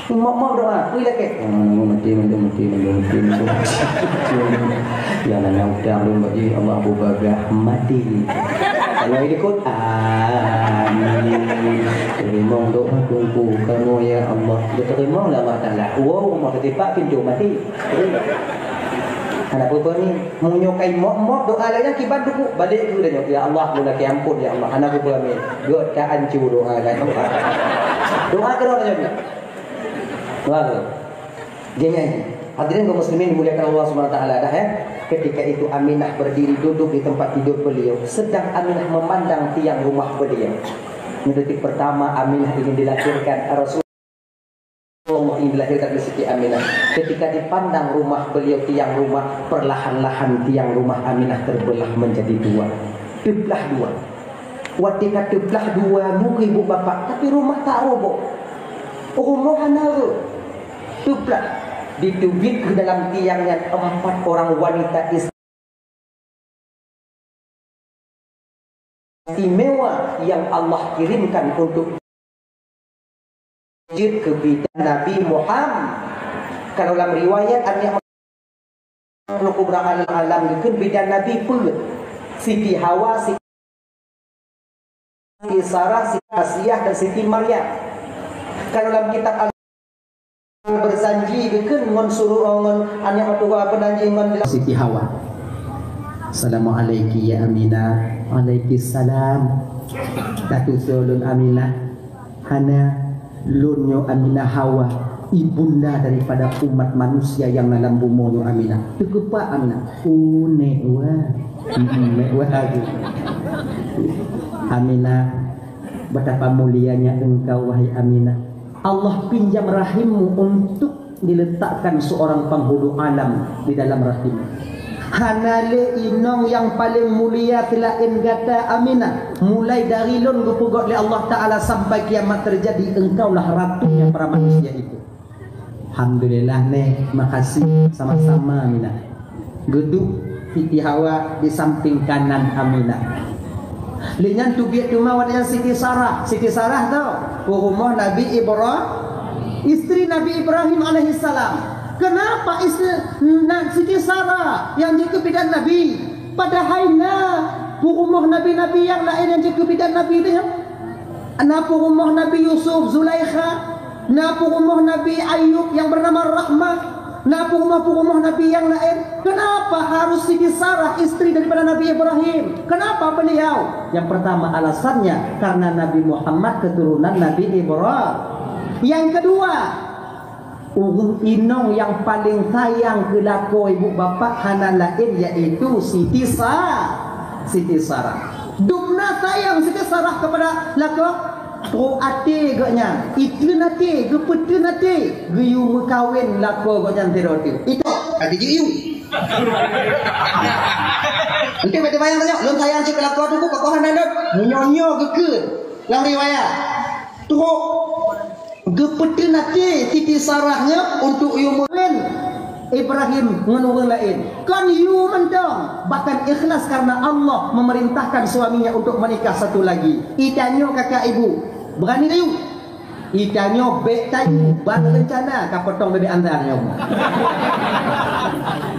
Mok-mok doa, kui lakèe. Oh, mati mandum, mati mandum, mati mandum. Ya, na utang lôn bak jih, Allah Abu Bagah mati. Kalau ikut, ah. Teurimong doa Teungku kamoe, ya Allah. Geuteurimong lé Allah Taala. Wow, meukeutipak pintoe maté. Hana peue-peue ni. Meunyoe kai mot-mot doa lagèe nyan kiban Teungku, balek keu tanyoe, "Ya Allah, meulakèe ampôn, ya Allah." Hana peue-peue amin. Gèt ka ancu doa lagèe nyan. Doa keudroe tanyoe. Doa keudroe. Gini, hadirin kaum muslimin dimuliakan Allah Subhanahu wa taala dah, ya. Ketika itu Aminah berdiri duduk di tempat tidur beliau, sedang Aminah memandang tiang rumah beliau. Ini detik pertama Aminah ingin dilahirkan, Rasulullah ingin dilahirkan oleh Siti Aminah. Ketika dipandang rumah beliau, tiang rumah, perlahan-lahan tiang rumah Aminah terbelah menjadi dua. Teublah dua. Watèe ka teublah dua nyoe ibu bapak, tapi rumah tak roboh. Rumoh hana rhot. Teublah. Diteubiet keu dalam tiang nyan empat orang wanita istimewa yang Allah kirimkan untuk jeuet keu bidan Nabi Muhammad. Kalau lam riwayat Aminah Kubra alam, alam geukheun bidan Nabi peuet, Siti Hawa, Siti Sarah, Siti Asiah, dan Siti Maryam. Kalau lam kitab Al-, berjanji geukheun ngon suruh, ngon aneuk meutuha berjanji ngon Siti Hawa. "Assalamualaikum ya Aminah." "Waalaikumsalam." "Tatusoe lôn Aminah." "Hana, lôn nyoe Aminah Hawa, ibunda daripada umat manusia nyang na lam bumoe nyoe Aminah." Teukeubah Aminah. "Oh, nèk wah." Hmm, nèk wah lagèe. "Aminah, betapa mulianya engkau, wahai Aminah. Allah pinjam rahimmu untuk diletakkan seorang penghulu alam di dalam rahim. Hana lé inong nyang paleng mulia seulaén gata Aminah. Mulai dari lôn geupeugöt lé Allah Taala sampai kiamat terjadi, engkaulah ratunya para manusia itu." "Alhamdulillah nèk, makasih, sama-sama Aminah." Geuduek Siti Hawa di samping kanan Aminah. Lé nyan teubiet teuma watèe nyan Siti Sarah. Siti Sarah tu peurumoh Nabi Ibra-, istri Nabi Ibrahim alaihissalam. Kenapa istri na-, Siti Sarah nyang jeuet keu bidan Nabi? Padahai na peurumoh nabi-nabi nyang laén nyang jeuet keu bidan Nabi tu nyan. Na peurumoh Nabi Yusuf, Zulaikha, na peurumoh Nabi Ayub yang bernama Rahmah, na peurumoh-peurumoh Nabi yang laén. Kenapa harus Siti Sarah, istri daripada Nabi Ibrahim? Kenapa beliau? Yang pertama alasannya karena Nabi Muhammad keturunan Nabi Ibrahim. Yang kedua, ureueng inong nyang paleng sayang keu lakoe ibu bapak hana laén, yaitu Siti Sa-, Siti Sarah. Dumna sayang Siti Sarah kepada lakoe, trok até gobnyan, itreun até, geupeuteun até, geuyue meukawen lakoe gobnyan sidroe teuk. Itu, até geuyue. Enteuk bèk teubayang tanyoe, lôn sayang cit keu lakoe teungku, pakon hana lôn? Meunyoe nyoe geukheun lam riwayat. Trok geupeuteun até Siti Sarah nyoe untuk yue meukawen Ibrahim ngon ureueng laén. Kon yue mantong, bahkan ikhlas karena Allah memerintahkan suaminya untuk menikah satu lagi. Itanyoe kakak ibu, berani tayue? Itanyoe bèk tayue, ban rencana ka potong bebek anda nyoe.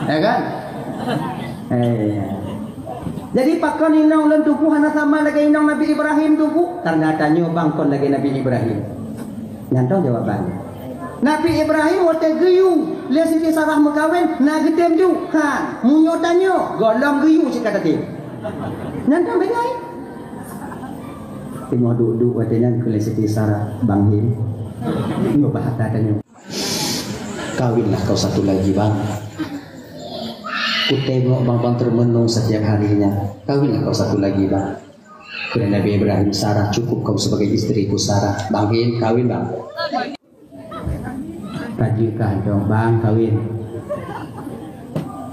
Ya kan? Eh. Jadi pakon inong lôn teungku hana sama lagèe inong Nabi Ibrahim teungku? Karena tanyoe bang kon lagèe Nabi Ibrahim. Nyan toh jawaban. Nabi Ibrahim watèe geuyue lé Siti Sarah meukawen na geutem ju. Ha, meunyoe tanyoe gohlom geuyue cit ka tatem. Nyan toh beda. Teungoh duek-duek watèe nyan kheun lé Siti Sarah, "Bang Him, nyoe bah ata tanyoe." "Kawinlah kau satu lagi, Bang. Kutengok Bang, Bang termenung setiap harinya. Kawinlah kau satu lagi, Bang." Kheun Nabi Ibrahim, "Sarah, cukup kau sebagai istriku, Sarah. Bang Him, kawin, Bang." Tajak kah dong, "Bang, kawin."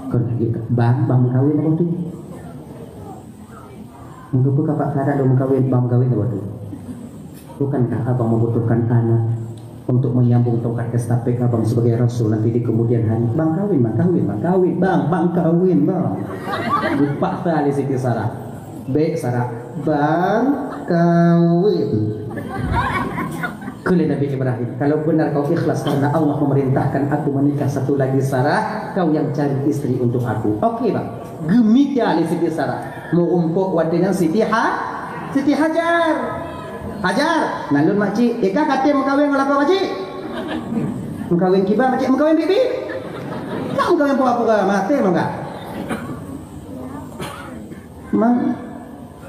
Kon tajak kah, "Bang, Bang kawin apa tu?" Mengapa kapak kata dong kawin, Bang kawin apa tu? Bukankah abang membutuhkan anak untuk menyambung tongkat estafet abang sebagai rasul nanti di kemudian hari? Bang kawin, bang kawin, bang kawin, bang, bang kawin, bang. Lupa tali Siti Sarah. Bèk Sarah, bang kawin. Kheun lé Nabi Ibrahim, "Kalau benar kau ikhlas karena Allah memerintahkan aku menikah satu lagi Sarah, kau yang cari istri untuk aku." Oke, bang. Geumita lé Siti Sarah. Meurumpok watèe nyan Siti Ha-, Siti Hajar. Hajar, nan lôn makcik, eh ka katem meukawen ngon lakoe makcik? Meukawen kiban makcik, meukawen bibi? Nak meukawen pura-pura, maté mangga. Man,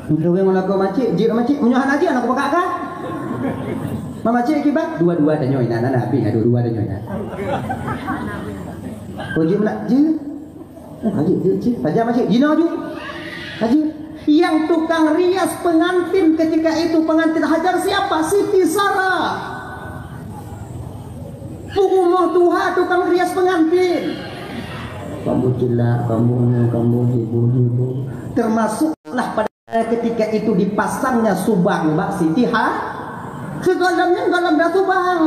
meukawen ngon lakoe makcik, jeuet makcik, meunyoe hana jeuet, aneuk peugah ka. Man makcik kiban, dua-dua tanyoe inan, na Nabi na dua-dua tanyoe inan. Oh, jeuet meunak, jeuet. Haji, haji, haji, haji, haji, jinoe ju. Haji, yang tukang rias pengantin ketika itu, pengantin Hajar siapa? Siti Sarah. Peurumoh tuha tukang rias pengantin. Kamu celak, kamu ini, kamu ibu-ibu. Termasuklah pada ketika itu dipasangnya subang bak Siti Ha. Segolam nyan golam dah subang.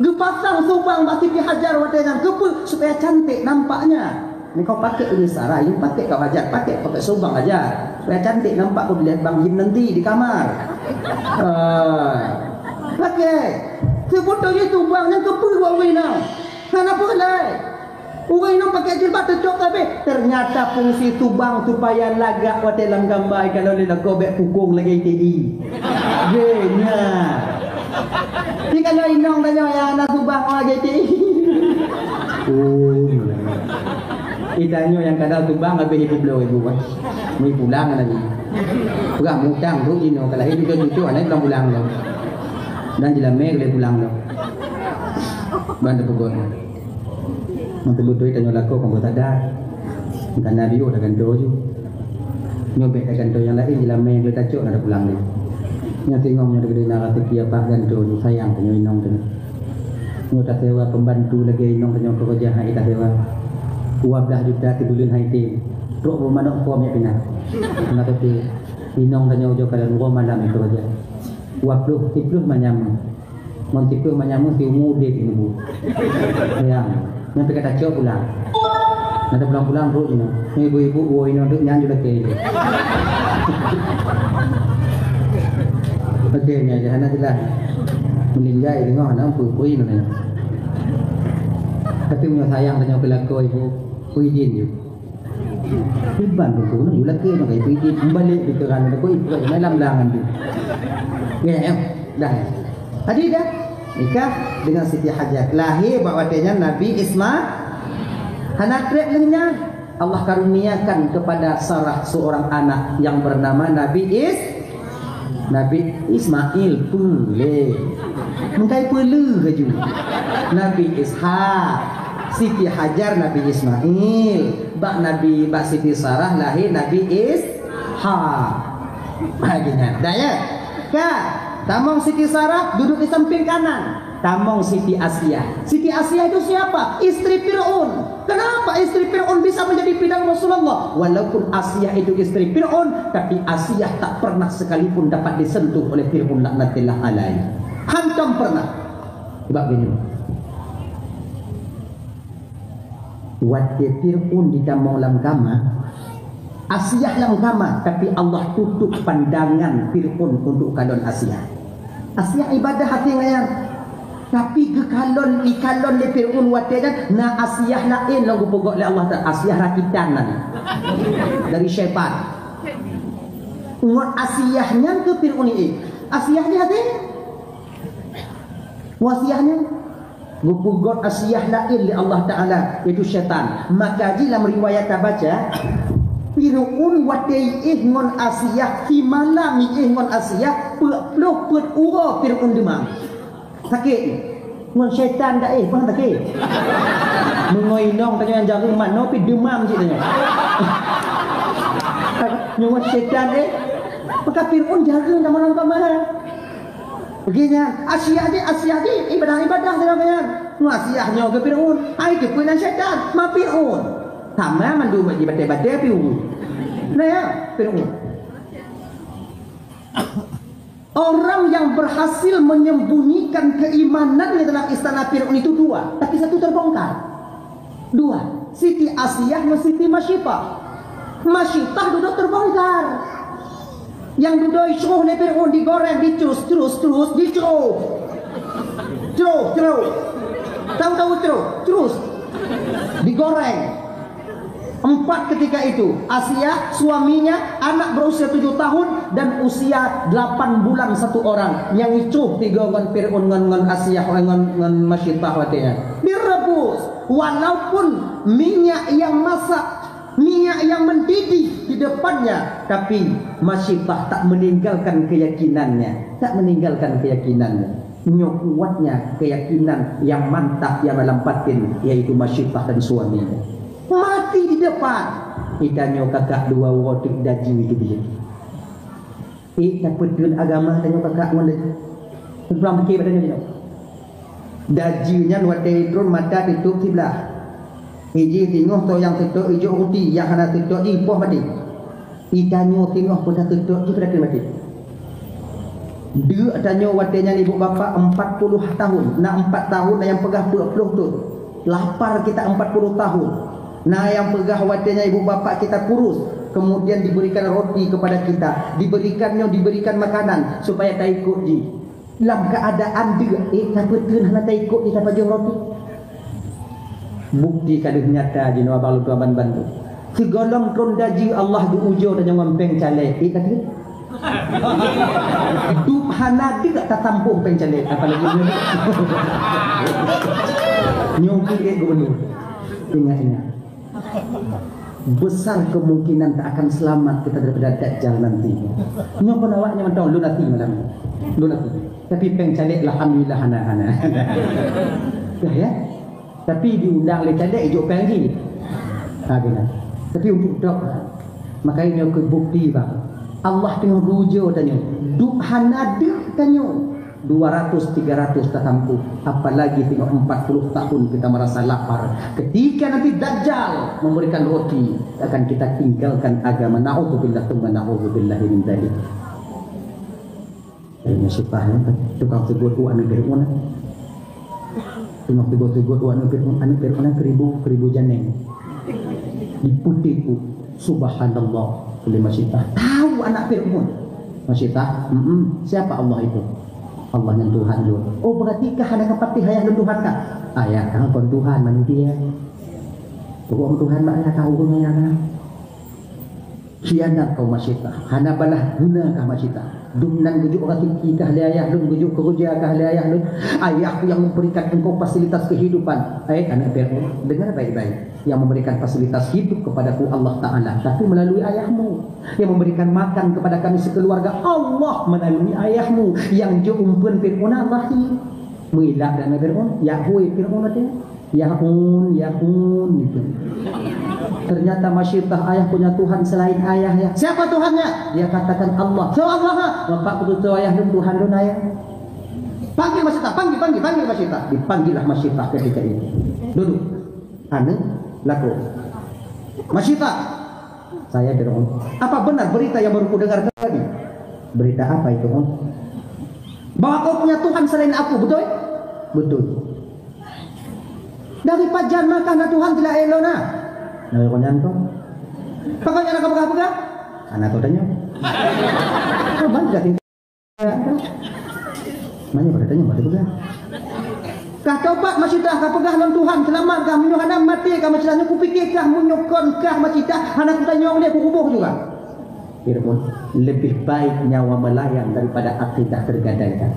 Geupasang subang bak Siti Hajar watée nyan. Keupeue? Supaya cantik nampaknya. Ni kau pakai ini Sarah, ini pakai kau Hajar, pakai, pakai subang Hajar. Supaya cantik nampak kau dilihat Bang Jim nanti di kamar. Ah. Pakai. Sebetulnya subang nyan keupeue buat ureueng inong? Hana peue lai. Ureueng inong pakai jilbab teucok kabeh. Ternyata fungsi subang supaya lagak watée lam gambar, kalau lé lakoe bék pukong lagée I T I. Geunya. Tapi kalau inong tanyoe nyang hana subang lagée I T I. Oh. Itanyoe nyang kada subang habéh ibu bloe ibu kan. Mui pulang lagi. Peugah mutang tu jinoe kalau hidup ke cucu aneuk pulang-pulang tu. Dan jilamé boleh pulang tu. Ban teupeugah. Meubeutôi tanyoe lakoe kon beutada. Bukan Nabi oh dah gantoe ju. Nyoe bék dah gantoe nyang laén, jilamé nyang tacok na pulang lé. Nyoe singoh nyoe deungon na rasa kia bak gantoe ju sayang tanyoe inong tanyoe. Nyoe tasewa pembantu lagée inong tanyoe keureuja hai tasewa. Dua belas juta sibuleuen hai tem. Trok bu manok pom ya pinah. Na tapi inong tanyoe jo kada dua malam keureuja. Dua puluh, siplôh manyam. Ngon tipeue manyam siumu udeb ibu. Sayang, nyan pih ka tacok pulang. Nada pulang-pulang rot jinoe. Ibu-ibu uwoe inong dek nyan ju lakée. Oke, nya jahana jelas. Meninggai tengok anak pui-pui nyoe. Tapi meunyoe sayang tanyoe keu lakoe ibu, pui jin ju. Iban tu tu, yue lakée maka itu ijin balek di keran tu, ibu kat dalam belangan tu. Ya, ya. Dah. Tadi dah nikah dengan Siti Hajar. Lahir bak watée nyan Nabi Isma. Hana treb leuh nyan. Allah karuniakan kepada Sarah seorang anak yang bernama Nabi Is Nabi Ismail peulé. Meukai peulé laju. Nabi Ishak, Siti Hajar Nabi Ismail, bak Nabi, bak Siti Sarah lahé Nabi Ishak. Ha, geuhnyan. Dah ya? Ka, tamong Siti Sarah duduk di samping kanan. Tamong Siti Asiah. Siti Asiah itu siapa? Istri Fir'aun. Kenapa istri Fir'aun bisa menjadi bidan Rasulullah? Walaupun Asiah itu istri Fir'aun, tapi Asiah tak pernah sekalipun dapat disentuh oleh Fir'aun laknatillah alaih. Hantom pernah. Sebab gini. Watée Fir'aun ditamong lam kama, Asiah lam kama, tapi Allah tutup pandangan Fir'aun untuk kalon Asiah. Asiah ibadah hati ngayan. Tapi geukalon, ikalon lé Fir'aun watée nyan, na Asiah laén lom geupeugét lé Allah Taala, Asiah rakitan nan. Dari syaitan. Ngon Asiah nyan keu Fir'aun ié. Asiah nyan hati? Wasiah nyan? Geupeugét Asiah laén lé Allah Taala, yaitu syaitan. Maka jih lam riwayat tabaca, Fir'aun watée iéh ngon Asiah, simalam iéh ngon Asiah, peuet ploh peuet uroe Fir'aun deumam. Sakét. Ngon syaitan dak éh, paham sakét? Meungon inong tanyoe nyang jareueng manoe pih deumam cit tanyoe. Ngon syaitan éh, maka Fir'aun jareueng dak manoe ka mahal. Begitu nyan, Asiah jih, Asiah jih, ibadah-ibadah dalam nyan. Ngon Asiah nyoe keu Fir'aun, ai keu peue nan syaitan, ma Fir'aun. Sama mandum bak jibatai-batai Fir'aun. Nah ya, Fir'aun. Orang yang berhasil menyembunyikan keimanannya dalam istana Fir'aun itu dua, tapi satu terbongkar. Dua, Siti Asiah dan Siti Masyitah. Masyitah dudoe terbongkar. Nyang dudoe icroh lé Fir'aun, digoreng, dicrus, crus, crus, dicroh. Croh, croh. Tahu-tahu croh, crus. Digoreng. Empat ketika itu, Asia, suaminya, anak berusia tujuh tahun, dan usia delapan bulan satu orang. Nyang icoh tiga ngon Fir'aun ngon, ngon Asia, ngon, ngon Masyitah watée nyan. Direbus, walaupun minyak yang masak, minyak yang mendidih di depannya, tapi Masyitah tak meninggalkan keyakinannya, tak meninggalkan keyakinannya. Nyoe kuatnya keyakinan yang mantap yang dalam batin, yaitu Masyitah dan suaminya. Mati di depan. Itanyoe kakak dua woe teuk daji keu dia. Eh, tapeuteun agama tanyoe kakak ngon lé. Kurang pikir pada nyoe. Daji nyan watée tron mata tutup siblah. Iji singoh toh nyang tutup ijok ruti, nyang hana tutup jih poh mati. Itanyoe singoh pun tutup jih pada mati. Deuk tanyoe watée nyan ibu bapak empat puluh tahun, na empat tahun, na nyang peugah peuet ploh thon. Lapar kita empat puluh tahun. Na nyang peugah watée nyan ibu bapak kita kurus, kemudian diberikan roti kepada kita, diberikan nyoe, diberikan makanan supaya taikot jih. Lam keadaan deuk, eh, tapeuteun hana taikot jih tapajoh roti. Bukti ka deuh nyata jinoe abang lôn tuan ban bantu. Sigohlom tron daji Allah geuujoe tanyoe ngon péng caleg, eh, ka deuh. Dup hana deuk tatampôh péng caleg, apalagi nyoe. Nyoe pih, eh, gubernur. Ingat-ingat. Besar kemungkinan tak akan selamat kita daripada Dajjal nanti. Nyoe pun awaknyan mantong lôn até malam ni. Lôn até. Tapi péng caleg alhamdulillah hana, hana. Ya, ya. Tapi diundang lé caleg ijok péng jih. Ha, kena. Tapi untuk dok, maka nyoe keu bukti bang. Allah teungoh geuujoe tanyoe. Dup hana deuk tanyoe. Dua ratus, tiga ratus tatampuh, apalagi tengok empat puluh tahun kita merasa lapar. Ketika nanti Dajjal memberikan roti, akan kita tinggalkan agama. Naudzubillah, tsumma naudzubillahi min dzalik. Ini sipah, ya, tukang tegot tu anak Fir'aun. Tengok tegot-tegot tu anak Fir'aun, anak Fir'aun kan keribu, keribu janeng. Dipeutik tu. Subhanallah, oleh Masyitah. Tahu anak Fir'aun. Masyitah, "Mm-mm, siapa Allah itu?" "Allah nyan Tuhan lôn." "Oh, berarti kah hana kapatéh ayah lôn Tuhan kah?" "Ayah kah kon Tuhan, manusia." "Pokok Tuhan mak ayah tahu ureueng ayah kah." Khianat kau Masyitah, hana balah guna kah Masyitah. Dum nan geujok raseuki kah lé ayah lôn, geujok keureuja kah lé ayah lôn. Ayah yang memberikan engkau fasilitas kehidupan. Eh, anak Fir'aun, dengar baik-baik. Yang memberikan fasilitas hidup kepadaku Allah Ta'ala, tapi melalui ayahmu. Yang memberikan makan kepada kami sekeluarga Allah melalui ayahmu. Yang jok umpeun Fir'aun Allah ni. Meuilak dan Fir'aun, ya hui Fir'aun kata, "Ya Un, ya Un," gitu. Ternyata Masyitah ayah punya Tuhan selain ayah ya. Siapa Tuhannya? Dia katakan Allah. So Allah ha? Bapak betul ayah dan Tuhan dan ayah. Panggil Masyitah, panggil, panggil, panggil Masyitah. Dipanggillah Masyitah ketika itu. Duduk. Anu, laku. Masyitah, saya Fir'aun. Apa benar berita yang baru kudengar tadi? Berita apa itu, Un? Bahwa kau punya Tuhan selain aku, betul? Betul. Dari pajan maka na Tuhan tidak elok na? Dari konyan tu. Pakon nyang ka peugah-peugah? Anak tu tanya. Kau banyak Mana pada tanya pada pegang? Kah tobat Masyitah, kah peugah lôn Tuhan, seulamat kah meunyoe hana maté kah Masyitah, nyoe kupikir kah meunyoe kon kah Masyitah, hana kutanyong lé kukuboh juga. Fir'aun, lebih baik nyawa melayang daripada akidah tergadaikan.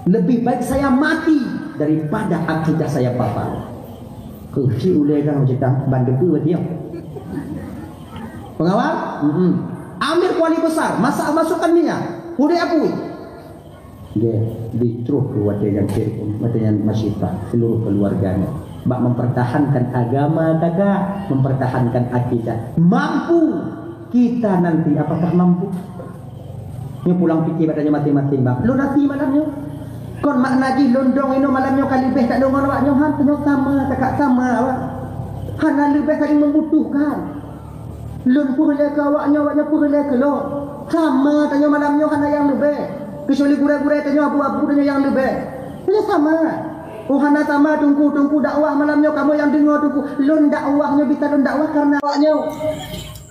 Lebih baik saya mati daripada akidah saya batal. Keuci ulée kah Masyitah ban debu dia. Pengawal? Mm-mm. Amir kuali besar, masak masukkan minyak. Udeh apui. Dia ditroh ke watée nyan Fir'aun, watée nyan Masyitah, seluruh keluarganya. Bak mempertahankan agama kakak, mempertahankan akidah. Mampu kita nanti, apakah mampu? Nyoe pulang pikir bak tanyoe maséng-maséng, bang. Lôn até malam nyoe. Kon makna jih lôn dong inoe malam nyoe ka leubeh tak deungon awak nyoe, han, nyoe sama, kakak sama awak. Hana leubeh saling membutuhkan. Lôn peureulée keu awak nyoe, awak nyoe peureulée keu lôn. Sama tanyoe malam nyoe hana nyang leubeh. Keucuali gurée-gurée tanyoe abu-abu tanyoe nyang leubeh. Tanyoe sama. Oh hana sama teungku, teungku dakwah malam nyoe kamoe nyang deungoe teungku. Lôn dakwah nyoe bisa lôn dakwah karena awak nyoe.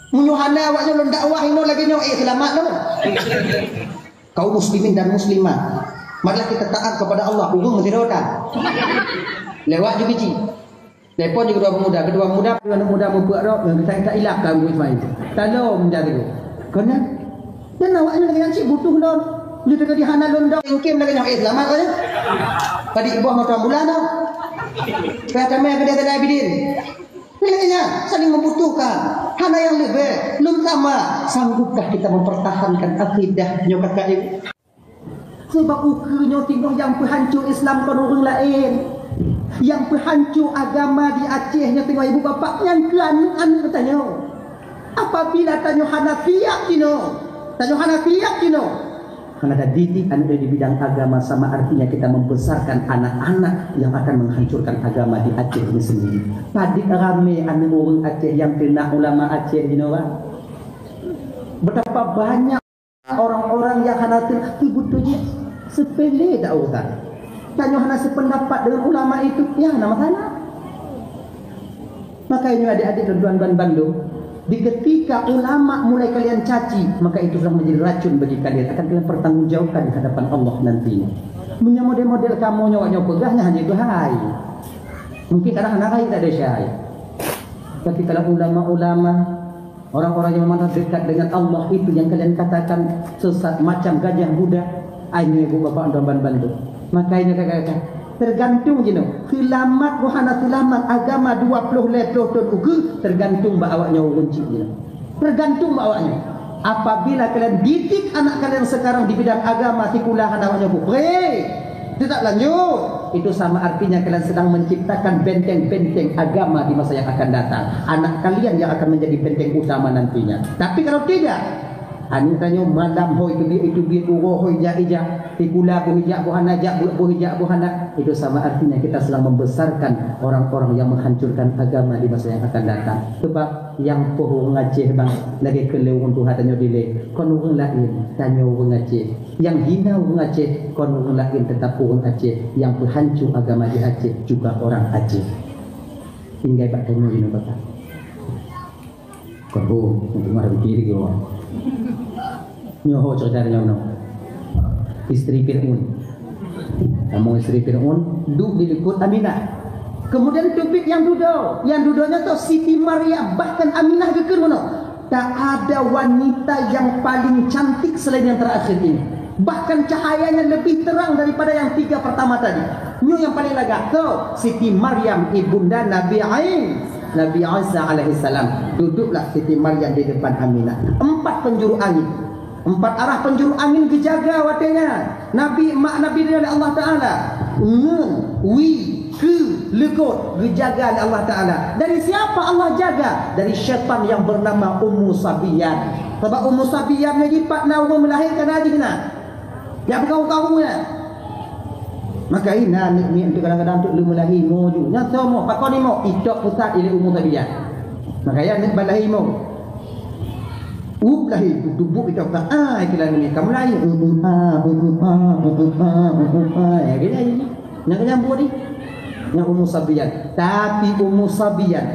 Meunyoe hana awak nyoe lôn dakwah inoe lagée nyoe, eh, seulamat lôn. Kaum muslimin dan muslimat, marilah kita taat kepada Allah. Ureueng meusidroe that. Lewat ju biji. Telepon je ketua pemuda, ketua pemuda, aneuk muda mupeuk rot, eh, kita, kita ilap ka Abu Ismail. Talom jari. Kena. Dan awak ni lagi cik butuh lom. Dia tengah di hana lom dong. Engkim lagi nyoe, eh, selamat aja. Tadi iboh motor bulan dah. Payah tamai ke dia tadi Abidin. Nilainya saling membutuhkan. Hana yang lebih, lom sama. Sanggupkah kita mempertahankan akidah nyoe kakak ibu? Sebab ukeue nyoe tinoh nyang peuhanco Islam kon ureuëng laén. Nyang peuhanco agama di Aceh nyoe tinoh ibu bapak nyang keu aneuëk-aneuëk tanyoe. Apabila tanyoe hana siap jinoe, tanyoe hana siap jinoe, hana tadidik aneuëk di bidang agama, sama artinya kita membesarkan anak-anak yang akan menghancurkan agama di Aceh ini sendiri. Padit ramé aneuëk ureuëng Aceh nyang keuneuk ulama Aceh jinoe, Bang. Betapa banyak orang-orang yang hana teu-, teubeutôi jih sepele dak urusan. Tanyoe hana sependapat dengan ulama itu, ya hana masalah. Maka ini adik-adik dan tuan-tuan bandum, di ketika ulama mulai kalian caci, maka itu sudah menjadi racun bagi kalian, akan kalian pertanggungjawabkan di hadapan Allah nantinya. Meunyoe model-model kamoe nyoe, nyoe peugah nyan hanya keuhai. Mungkin kadang hana hai tak ada syai. Tapi kalau ulama-ulama, orang-orang yang memang dekat dengan Allah itu yang kalian katakan sesat macam gajah muda, ai nyoe ibu bapak dan tuan bandum. Makanya kata-kata tergantung jinoe, selamat buhana selamat agama dua puluh lhèe ploh thôn ukeue, tergantung bak awak nyoe ureuëng cit jinoe. Tergantung bak awak nyoe. Apabila kalian didik anak kalian sekarang di bidang agama, sikula hana awak nyoe peupreh, tetap lanjut. Itu sama artinya kalian sedang menciptakan benteng-benteng agama di masa yang akan datang. Anak kalian yang akan menjadi benteng utama nantinya. Tapi kalau tidak, aneuëk tanyoe malam hôi itu dia, itu dia, uroe hôi jak ijak, sikula boh ijak boh hana jak, buet boh ijak boh hana. Itu sama artinya kita sedang membesarkan orang-orang yang menghancurkan agama di masa yang akan datang. Sebab nyang poh ureuëng Aceh bang lagée keu lé ureuëng tuha tanyoe dilée, kon ureuëng laén, tanyoe ureuëng Aceh. Nyang hina ureuëng Aceh, kon ureuëng laén, tetap ureuëng Aceh. Nyang peuhanco agama di Aceh juga orang Aceh. Tinggai bak tanyoe jinoe baka. Kon ho, untuk marah pikir ke orang. Nyoe ho cerita nyoe nyoe. Isteri Fir'aun. Kamu isteri Fir'aun, duek di likot Aminah. Kemudian teubiet nyang dudoe. Nyang dudoe nyoe toh Siti Maryam, bahkan Aminah geukheun meunoe, "Tak ada wanita yang paling cantik selain yang terakhir ini. Bahkan cahayanya lebih terang daripada yang tiga pertama tadi." Nyoe nyang paling lagak toh Siti Maryam ibunda Nabi Ai-, Nabi Isa alaihissalam. Duduklah Siti Maryam di depan Aminah. Empat penjuru angin. Empat arah penjuru angin geujaga watée nyan. Nabi, mak Nabi dilée lé Allah Taala. Ngeun, wie, keue, likot geujaga lé Allah Taala. Dari siapa Allah jaga? Dari syaitan yang bernama Ummu Sabiyan. Sebab Ummu Sabiyan nyoe jipat na ureuëng meulahé kana jih na. Nyang peugah-peugah ureuëng nyan. Maka inan aneuk miet tu kadang-kadang tu leumeulahi mo ju. Nyan soe mo, pakon imo, itok pusat ilée Ummu Sabiyan. Maka ya aneuk balahi mo. Up lahi, dubuk itok pusat. Ah, itulah ni kamu lahi. Um, um, ah, um, um, ah, um, um, ah. Ya, gitu aja. Nyang nyambut ni. Nyang Ummu Sabiyan. Tapi Ummu Sabiyan,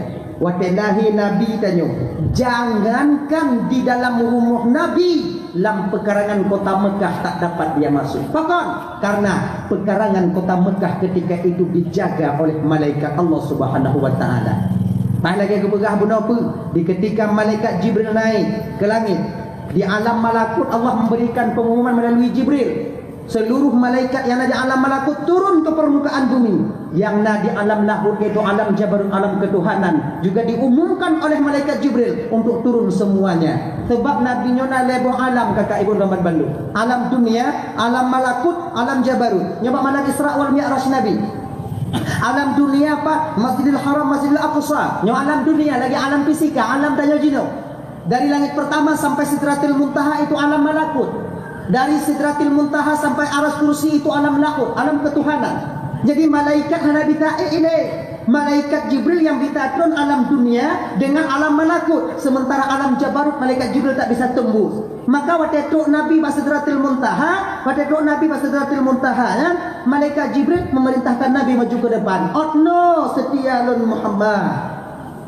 watée lahé Nabi tanyoe, jangankan di dalam rumoh Nabi, lam pekarangan kota Mekah tak dapat dia masuk. Pakon? Karena pekarangan kota Mekah ketika itu dijaga oleh malaikat Allah Subhanahu wa Taala. Bah lagée geupeugah bunoe peue, di ketika malaikat Jibril naik ke langit, di alam malakut Allah memberikan pengumuman melalui Jibril. Seluruh malaikat yang ada di alam malakut turun ke permukaan bumi. Yang na di alam lahut, yaitu alam jabarut, alam ketuhanan, juga diumumkan oleh malaikat Jibril untuk turun semuanya. Sebab Nabi nyoe na lhèe boh alam, kakak ibu dan bandum. Alam dunia, alam malakut, alam jabarut. Nyoe bak malam Isra wal Mi'raj Nabi. Alam dunia apa? Masjidil Haram, Masjidil Aqsa. Nyoe alam dunia, lagi alam fisika, alam tanyoe jinoe. Dari langit pertama sampai Sidratil Muntaha itu alam malakut. Dari Sidratil Muntaha sampai Aras Kursi itu alam lahut, alam ketuhanan. Jadi malaikat hana bisa ék ilée. Malaikat Jibril yang bisa tron alam dunia dengan alam malakut, sementara alam jabarut malaikat Jibril tak bisa tembus. Maka watée trok Nabi bak Sidratil Muntaha, watée trok Nabi bak Sidratil Muntaha nyan, malaikat Jibril memerintahkan Nabi maju ke depan. Otno setia lôn Muhammad.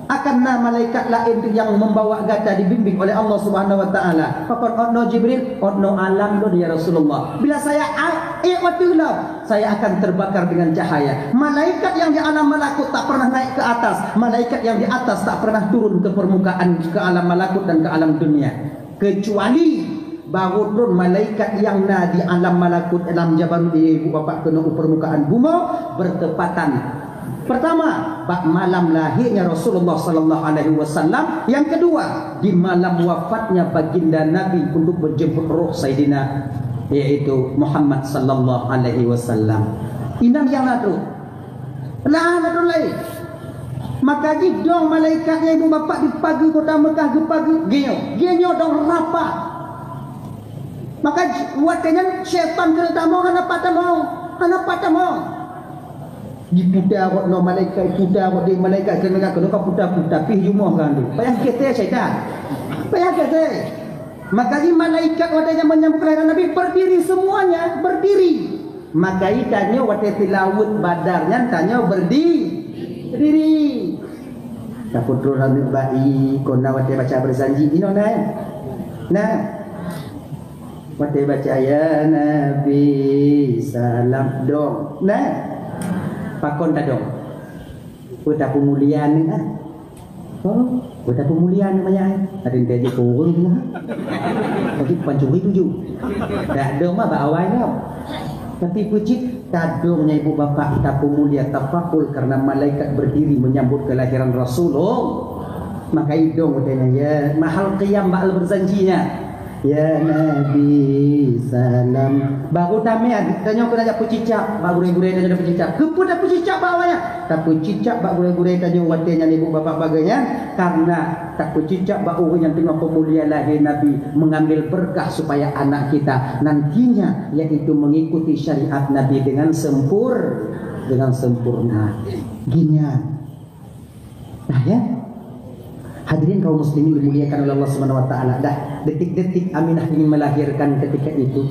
Akan na malaikat laén nyang membawa gata dibimbing oleh Allah Subhanahu wa Taala. Pakon, "Ôh noe Jibril?" "Ôh noe alam lôn, ya Rasulullah." "Bila saya a-, ék watèe lom, saya akan terbakar dengan cahaya." Malaikat yang di alam malakut tak pernah naik ke atas. Malaikat yang di atas tak pernah turun ke permukaan, ke alam malakut dan ke alam dunia. Kecuali baru trôn malaikat nyang na di alam malakut, alam jabarut, ibu bapak, keunoe u permukaan bumoe bertepatan. Pertama, bak malam lahirnya Rasulullah sallallahu alaihi wasallam. Yang kedua, di malam wafatnya baginda Nabi untuk menjemput roh Saidina, yaitu Muhammad sallallahu alaihi wasallam. Inan nyang na trôn. Nah, na trôn laén. Maka jidong malaikat nyang ibu bapak di pageue kota Mekah geupageue, geunyoe, geunyoe dong rapat. Maka j-, watèe nyan syaitan keuneuk tamong, hana pat tamong, hana pat tamong. Jiputa rot noe malaikat, jiputa rot dék malaikat, keuneuk, keuneuk ka puta-puta, pih jumoh kan tu. Payah gesé syaitan. Payah gesé. Maka jih malaikat watèe nyan menyambut kelahiran Nabi berdiri semuanya, berdiri. Maka tanyoe watèe tilaweuet Badar nyan tanyoe berdi-, berdiri. Tapeutron aneuk bayi, kon na watèe baca berjanji, inoe na, eh? Nah. Watèe baca, "Ya Nabi, salam," dong. Nah. Pakon tadong? Peue tapeumulia aneuk, ah? Oh, peue tapeumulia aneuk manyak, eh? Ada yang diajak ke ureueng tu, ha? Tapi pancuri tuju. Dak dong mah bak awai nyoe. Tapi peue cit tadong nyan ibu bapak tapeumulia, tafakul karena malaikat berdiri menyambut kelahiran Rasulullah. Maka idong watèe nyan, ya, mahal qiyam bak al-barzanji nyan. Ya Nabi, salam. Baru tamè, tanyoe keuneuk jak peucicak, bak gurèe-gurèe tanyoe peucicak. Keupeue tapeucicak bak awaknyan? Tapeucicak bak gurèe-gurèe tanyoe watèe nyan ibu bapak bagai nyan, karena tapeucicak bak ureueng nyang teungoh peumulia lahé Nabi, mengambil berkah supaya anak kita nantinya yaitu mengikuti syariat Nabi dengan sempur-, dengan sempurna. Geuh nyan. Nah, ya. Hadirin kaum muslimin dimuliakan oleh Allah Subhanahu wa Taala, dah detik-detik Aminah ingin melahirkan ketika itu,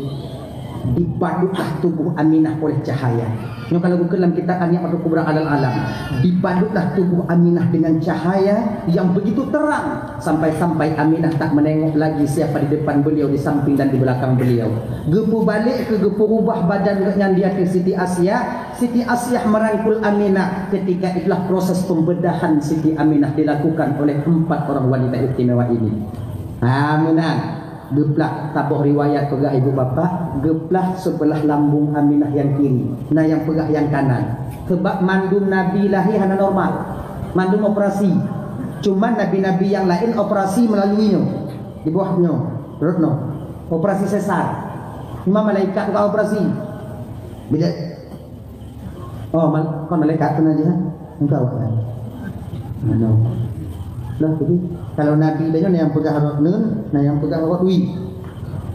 dibalutlah tubuh Aminah oleh cahaya. Nyoe kalau bukan dalam kitab An-Ni'matul Kubra Alal Alam, dibalutlah tubuh Aminah dengan cahaya yang begitu terang, sampai-sampai Aminah tak menengok lagi siapa di depan beliau, di samping dan di belakang beliau. Geupeubalek keu geupeurubah badan geuh nyan di ateueh Siti Asiah, Siti Asiah merangkul Aminah. Ketika itulah proses pembedahan Siti Aminah dilakukan oleh empat orang wanita istimewa ini. Ha, meunan. Geuplah, saboh riwayat peugah ibu bapak, geuplah sebelah lambung Aminah nyang kiri, na nyang peugah nyang kanan. Sebab mandum nabi lahé hana normal. Mandum operasi. Cuman nabi-nabi nyang laén operasi melalui nyoe. Di bawah nyoe, perut nyoe. Operasi sesar. Cuma malaikat bukan operasi. Bila Oh, mal-, kon malaikat tu na jih, ha? Engkau kan? Mano? Lah, jadi, kalau Nabi tadi na nyang peugah rot nun, na nyang peugah rot wi.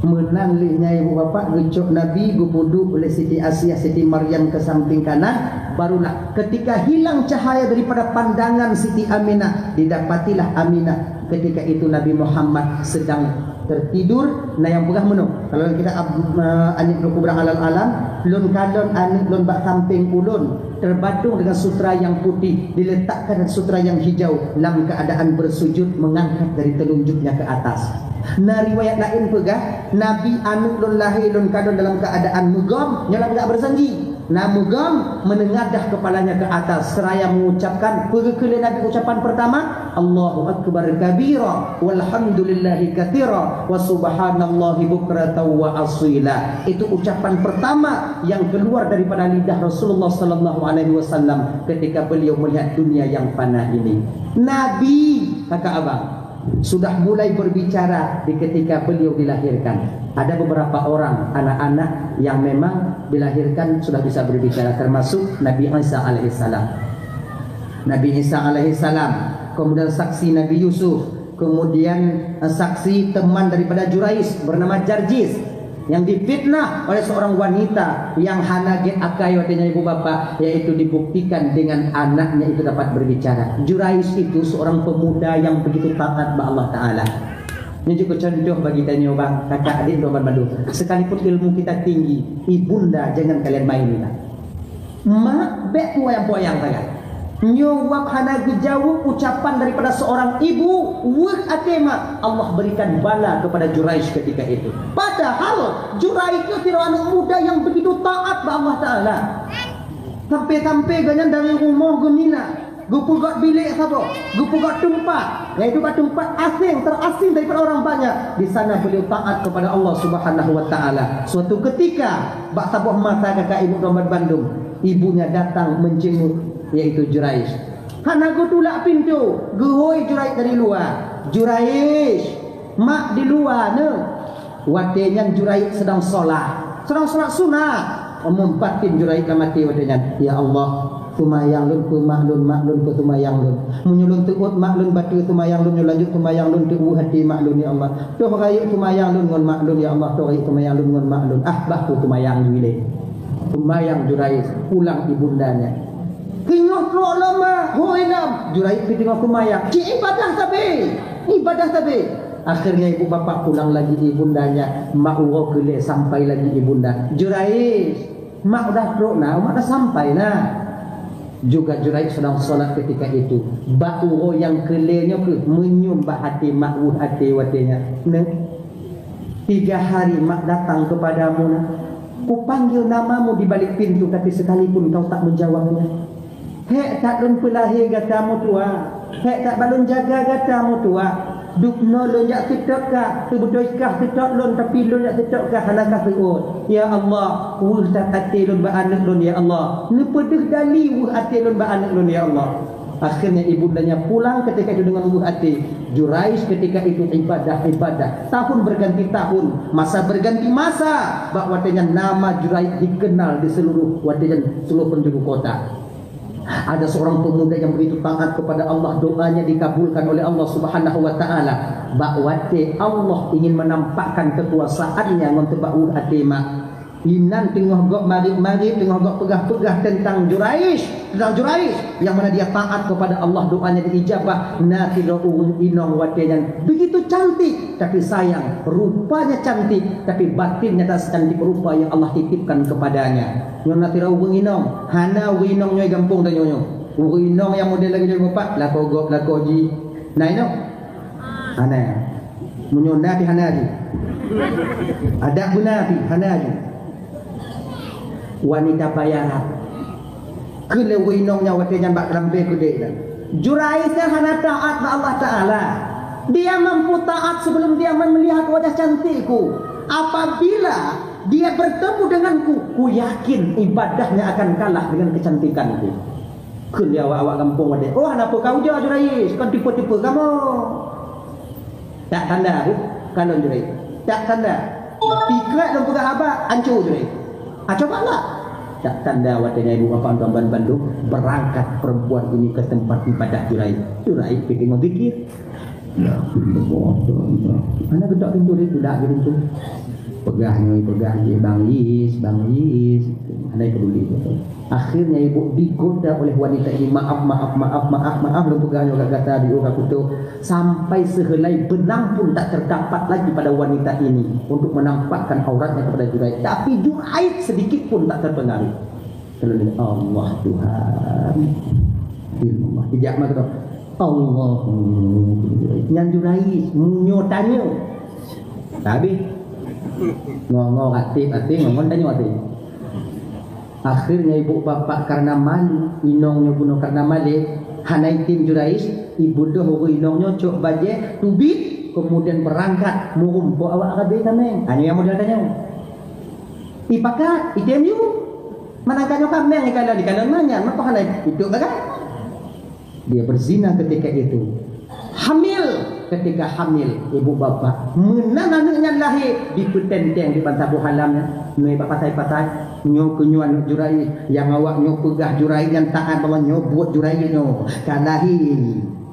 Meunan lé nyan ibu bapak geucok Nabi geupeuduek oleh Siti Asiah, Siti Maryam ke samping kanan, barulah ketika hilang cahaya daripada pandangan Siti Aminah, didapatilah Aminah ketika itu Nabi Muhammad sedang tertidur, na nyang peugah meunoe. Kalau dalam kitab Ab-, eh, An-Ni'matul Kubra Alal Alam, lôn kalon aneuk lôn bak sampéng ulôn, terbadong dengan sutra yang putih, diletakkan dengan sutra yang hijau, lam keadaan bersujud mengangkat dari telunjuknya ke atas. Na riwayat laén peugah, Nabi aneuk lôn lahé lôn kalon dalam keadaan meugom, nyoe lam geujak berjanji. Na meugom, menengadah kepalanya ke atas seraya mengucapkan, peue geukheun lé Nabi ucapan pertama, "Allahu akbar kabira, walhamdulillahi katsira, wa subhanallahi bukratan wa asila." Itu ucapan pertama yang keluar daripada lidah Rasulullah sallallahu alaihi wasallam ketika beliau melihat dunia yang fana ini. Nabi, kakak abang, sudah mulai berbicara di ketika beliau dilahirkan. Ada beberapa orang anak-anak yang memang dilahirkan sudah bisa berbicara, termasuk Nabi Isa alaihissalam. Nabi Isa alaihissalam, kemudian saksi Nabi Yusuf, kemudian, eh, saksi teman daripada Juraij bernama Jarjis yang difitnah oleh seorang wanita yang hana gét akai watèe nyan ibu bapak, yaitu dibuktikan dengan anaknya itu dapat berbicara. Juraij itu seorang pemuda yang begitu taat bak Allah Taala. Nyoe jeuet keu contoh bagi tanyoe bang, kakak adik lôn banmandum. Sekalipun ilmu kita tinggi, ibunda jangan kalian main lah. Mak bèk puyang-puyang sagai. Nyoe wab hana geujaweueb ucapan daripada seorang ibu, weueh até mak, Allah berikan bala kepada Juraij ketika itu. Padahal Juraij nyoe sidroe aneuk muda nyang begitu taat bak Allah Taala. Sampai-sampai gobnyan dari rumoh geumina, geupeugöt bilék saboh, geupeugöt teumpat, yaitu bak teumpat asing, terasing daripada orang banyak. Di sana beliau taat kepada Allah Subhanahu wa Taala. Suatu ketika, bak saboh masa kakak ibu dan bandum, ibunya datang menjenguk, yaitu Juraij. Hana geutulak pintoe, geuhôi Juraij dari luwa. "Juraij, mak di luwa neuh." Watée nyan Juraij sedang solat. Sedang solat sunat. Amon batin Juraij lam até watée nyan, "Ya Allah, seumayang lôn keu mak lôn, mak lôn keu seumayang lôn. Meunyoe lôn teuôt mak lôn bateue seumayang lôn, nyoe lanjut seumayang lôn teuk weueh até mak lôn, ya Allah. Toh rayeuk seumayang lôn ngon mak lôn, ya Allah, toh rayeuk seumayang lôn ngon mak lôn. Ah, bah keu seumayang jih lé." Seumayang Juraij, pulang ibundanya. Teungoh trok lom, hôi lom. Juraij pih teungoh seumayang. Cit ibadah sabe. Ibadah sabe. Akhirnya ibu bapak pulang lagi ibundanya. Mak uroe keu lhée sampai lagi ibunda. "Juraij, mak udah trok na, mak dah sampai na." Juga Juraij sedang solat ketika itu. Bak uroe nyang keu lhée nyoe keuh meunyum bak até mak, weueh até watée nyan. Neuh, tiga hari mak datang kepadamu, nak. Kupanggil namamu di balik pintu, tapi sekalipun kau tak menjawabnya. Hék that lôn peulahé gata meutuwah, hék that bak lôn jaga gata meutuwah. Dubnoe lôn jak seutôt kah, seubeutôi kah seutôt lôn, tapi lôn jak seutôt kah hana kah seuôt. Ya Allah, weueh that até lôn bak aneuk lôn, ya Allah. Neupeudeuh dali weueh até lôn bak aneuk lôn, ya Allah. Akhirnya ibundanya pulang ketika itu dengan weueh até. Juraij ketika itu ibadah-ibadah. Tahun berganti tahun, masa berganti masa. Bak watée nyan nama Juraij dikenal di seluruh watée nyan seluruh penjuru kota. Ada seorang pemuda yang begitu taat kepada Allah, doanya dikabulkan oleh Allah Subhanahu wa Taala. Bak watée Allah ingin menampakkan kekuasaannya ngon teubak weueh até mak, inan teungoh gop marit-marit, teungoh gop peugah-peugah tentang Juraij, tentang Juraij, yang mana dia taat kepada Allah, doanya diijabah. Na sidroe ureuëng inong watée nyan begitu cantik, tapi sayang, rupanya cantik, tapi batinnya tak secantik rupa yang Allah titipkan kepadanya. Nyoe na sidroe ureuëng inong, hana ureuëng inong nyoe gampông tanyoe nyoe. Ureuëng inong nyang model lagée nyoe bapak, lakoe gop, lakoe jih. Na inong? Hana. Meunyoe na pih hana jih. Adak beuna pih hana jih. Wanita bayaran. Keu lhée ureuëng inong nyang watée nyan bak keurambée keudeh nyan. Juraij nyan hana taat bak Allah Taala. Dia mampu taat sebelum dia melihat wajah cantikku. Apabila dia bertemu denganku, ku yakin ibadahnya akan kalah dengan kecantikanku. Kheun lé awak-awak gampông watée, "Oh, hana peue ka ujoe Juraij, kon tipe-tipe kamoe." Tak tanda tu, kalon Juraij. Tak tanda. Tikrek lôn peugah haba, ancô Juraij. Ah, coba lah. Tak tanda watée nyan ibu bapak tuan bandum, berangkat perempuan ini ke tempat ibadah Juraij. Juraij pih teungoh zikir. Ya, Allah, Allah. Hana geutok pintoe, dia tidak gitu. Peugah nyoe, peugah jih, "Bang Is, Bang Is." Hana peduli. Akhirnya ibu digoda oleh wanita ini, "Maaf, maaf, maaf, maaf, maaf, lôn peugah nyoe gata di ureuëng kutok." Sampai sehelai benang pun tak terdapat lagi pada wanita ini untuk menampakkan auratnya kepada Juraij. Tapi Juraij sedikit pun tak terpengaruh. Kheun lé, "Allah Tuhan." Ilmu Allah. Ijak mata tu. Allah. Nyan Juraij, meunyoe tanyoe. Habis. Ngo-ngo ratéb até, ngo-ngo tanyoe até. Akhirnya ibu bapak karena malu, inong nyoe bunoe karena malée, hana item Juraij, ibu doh ureuëng inong nyoe cok bajée, teubiet, kemudian berangkat, meurumpok awak rabe kaméng. Ha, nyoe nyang model tanyoe. Ipakat, item yue. Manangka nyoe kaméng ikalon, ikalon manyan, maka hana iduek lagak. Dia berzina ketika itu. Hamil, ketika hamil, ibu bapak. Meunan aneuk nyan lahé, dipeutenteng di bansaboh alam nyan. Mé bak patai-patai, nyoe keu nyoe aneuk Juraij, nyang awak nyoe peugah Juraij nyan taat, bahwa nyoe buet Juraij nyoe. Ka lahé.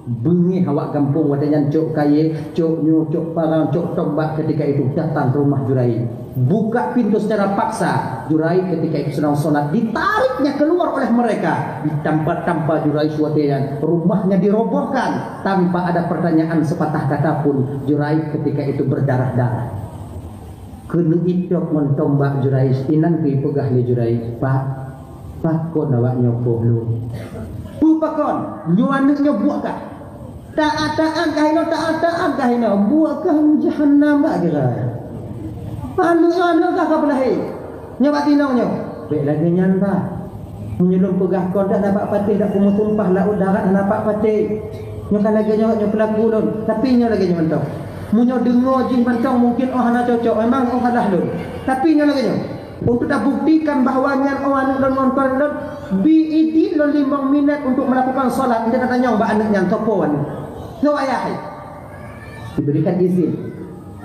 Beungéh awak gampông watée nyan cok kayée, cok nyoe, cok parang, cok tombak, ketika itu datang ke rumah Juraij. Buka pintu secara paksa. Juraij ketika itu sedang sholat, ditariknya keluar oleh mereka. Ditampa-tampa Juraij watée nyan. Rumahnya dirobohkan. Tanpa ada pertanyaan sepatah kata pun, Juraij ketika itu berdarah-darah. Keuneuk itôb ngon tombak Juraij, inan keuh ipeugah lé Juraij, "Pak, pakon awak nyoe poh lôn?" Peue pakon? Nyoe aneuk nyoe buet kah? Taat-taat kah inoe, taat-taat kah inoe? Buet kah jahanam bak kira. Aneuk nyoe aneuk kah ka peulahé? Nyoe bak tinong nyoe. Bèk lagèe nyan, bah. Meunyoe lôn peugah kon dak na bak patéh, dak kumeusumpah laôt darat hana bak patéh. Nyoe ka lagèe nyoe, nyoe peulaku lôn. Tapi nyoe lagèe nyoe mantong. Meunyoe deungö jih mantong mungkin oh hana cocok, memang oh salah lôn. Tapi nyoe lagèe nyoe. Untuk tabuktikan bahwa nyan oh aneuk lôn ngon kon lôn, bi idin lôn limong minèt untuk melakukan salat, nyan tatanyong bak aneuk nyan, soe po aneuk? Soe ayah? Diberikan izin.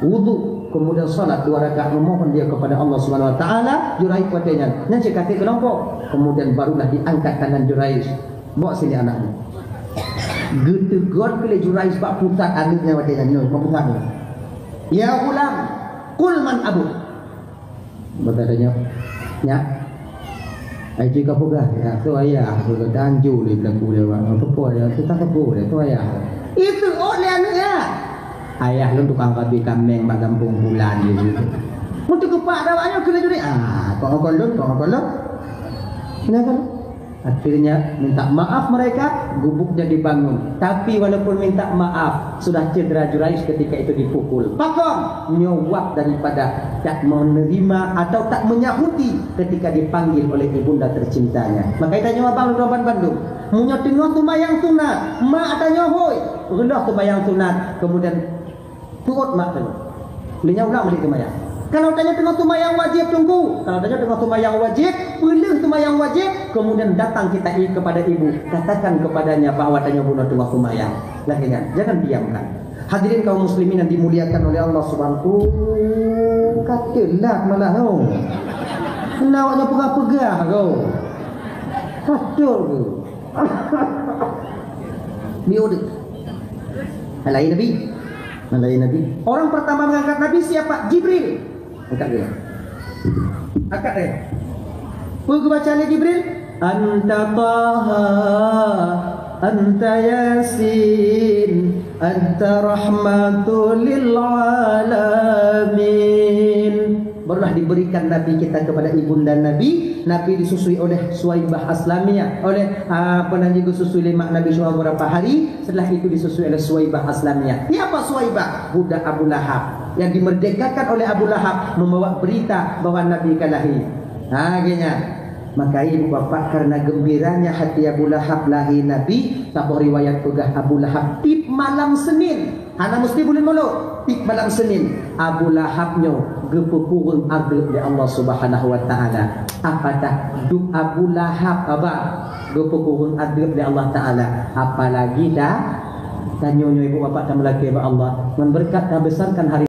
Wudu, kemudian salat dua rakaat memohon dia kepada Allah Subhanahu Wa Taala, Juraij watèe nyan. Nyan cit ka trép keulompok. Kemudian barulah diangkat tangan Juraij. Bawa sini anakmu. Geuteugöt keu lé Juraij bak pusat aneuk nyan watèe nyan, nyoe, bak pusat nyoe. "Ya ghulam, qul man abuk." Maka tanya, "Nyak, ai jih ka peugah, ya, soe ayah, soe tanju lé belaku lé awak, soe po ya, soe tak po ya, soe ayah." Itu oh lé aneuk ya. "Ayah lôn tukang rabi kaméng bak gampông bulan di situ." Meuteukepak dak awak nyoe keu lé Juraij. Ah, kok kon lôn, kok kon lôn. Nah, kan? Akhirnya minta maaf mereka, gubuknya dibangun. Tapi walaupun minta maaf, sudah cedera Juraij ketika itu dipukul. Pakon? Nyoe wab daripada tak menerima atau tak menyahuti ketika dipanggil oleh ibunda tercintanya. Maka tanyoe abang lôn bandum. Meunyoe teungoh seumayang sunat, mak tanyoe hôi, reuloh seumayang sunat, kemudian Tuot mak tanyoe. Lheuh nyan ulang balik seumayang. Kalau tanyoe teungoh seumayang wajéb, Teungku, kalau tanyoe teungoh seumayang wajéb, peuleueh seumayang wajéb, kemudian datang kita i-, kepada ibu, katakan kepadanya bahwa tanyoe bunoe teungoh seumayang. Lagèe nyan, jangan diamkan. Hadirin kaum muslimin yang dimuliakan oleh Allah Subhanahu, oh, ka teulat malah, oh. Kena awaknyan peugah-peugah, oh. Patut tu. Biôh deh. Halayi Nabi. Halayi Nabi. Orang pertama mengangkat Nabi siapa? Jibril. Angkat dia. Angkat dia. Peue geubaca lé Jibril? Anta Taha, anta Yasin, anta rahmatul lil alamin. Barulah diberikan Nabi kita kepada ibunda Nabi. Nabi disusui oleh Suwaibah Aslamiyah, oleh, ah, apa nan jisusui lé mak Nabi selama beberapa hari. Setelah itu disusui oleh Suwaibah Aslamiyah. Siapa Suwaibah? Budak Abu Lahab yang dimerdekakan oleh Abu Lahab, membawa berita bahwa Nabi ka lahé. Ha, geuhnyan. Maka ibu bapak, karena gembiranya hati Abu Lahab lahé Nabi, saboh riwayat peugah Abu Lahab tiep malam Senin. Hana meusti buleuen Mulod, tiep malam Senin, Abu Lahab nyoe geupeukureueng adeueb lé Allah Subhanahu wa Taala. Apatah duek Abu Lahab, abang, geupeukureueng adeueb lé Allah Taala. Apalagi ta-, tanyoe nyoe ibu bapak tameulakée bak Allah, ngon beureukat tabesarkan hari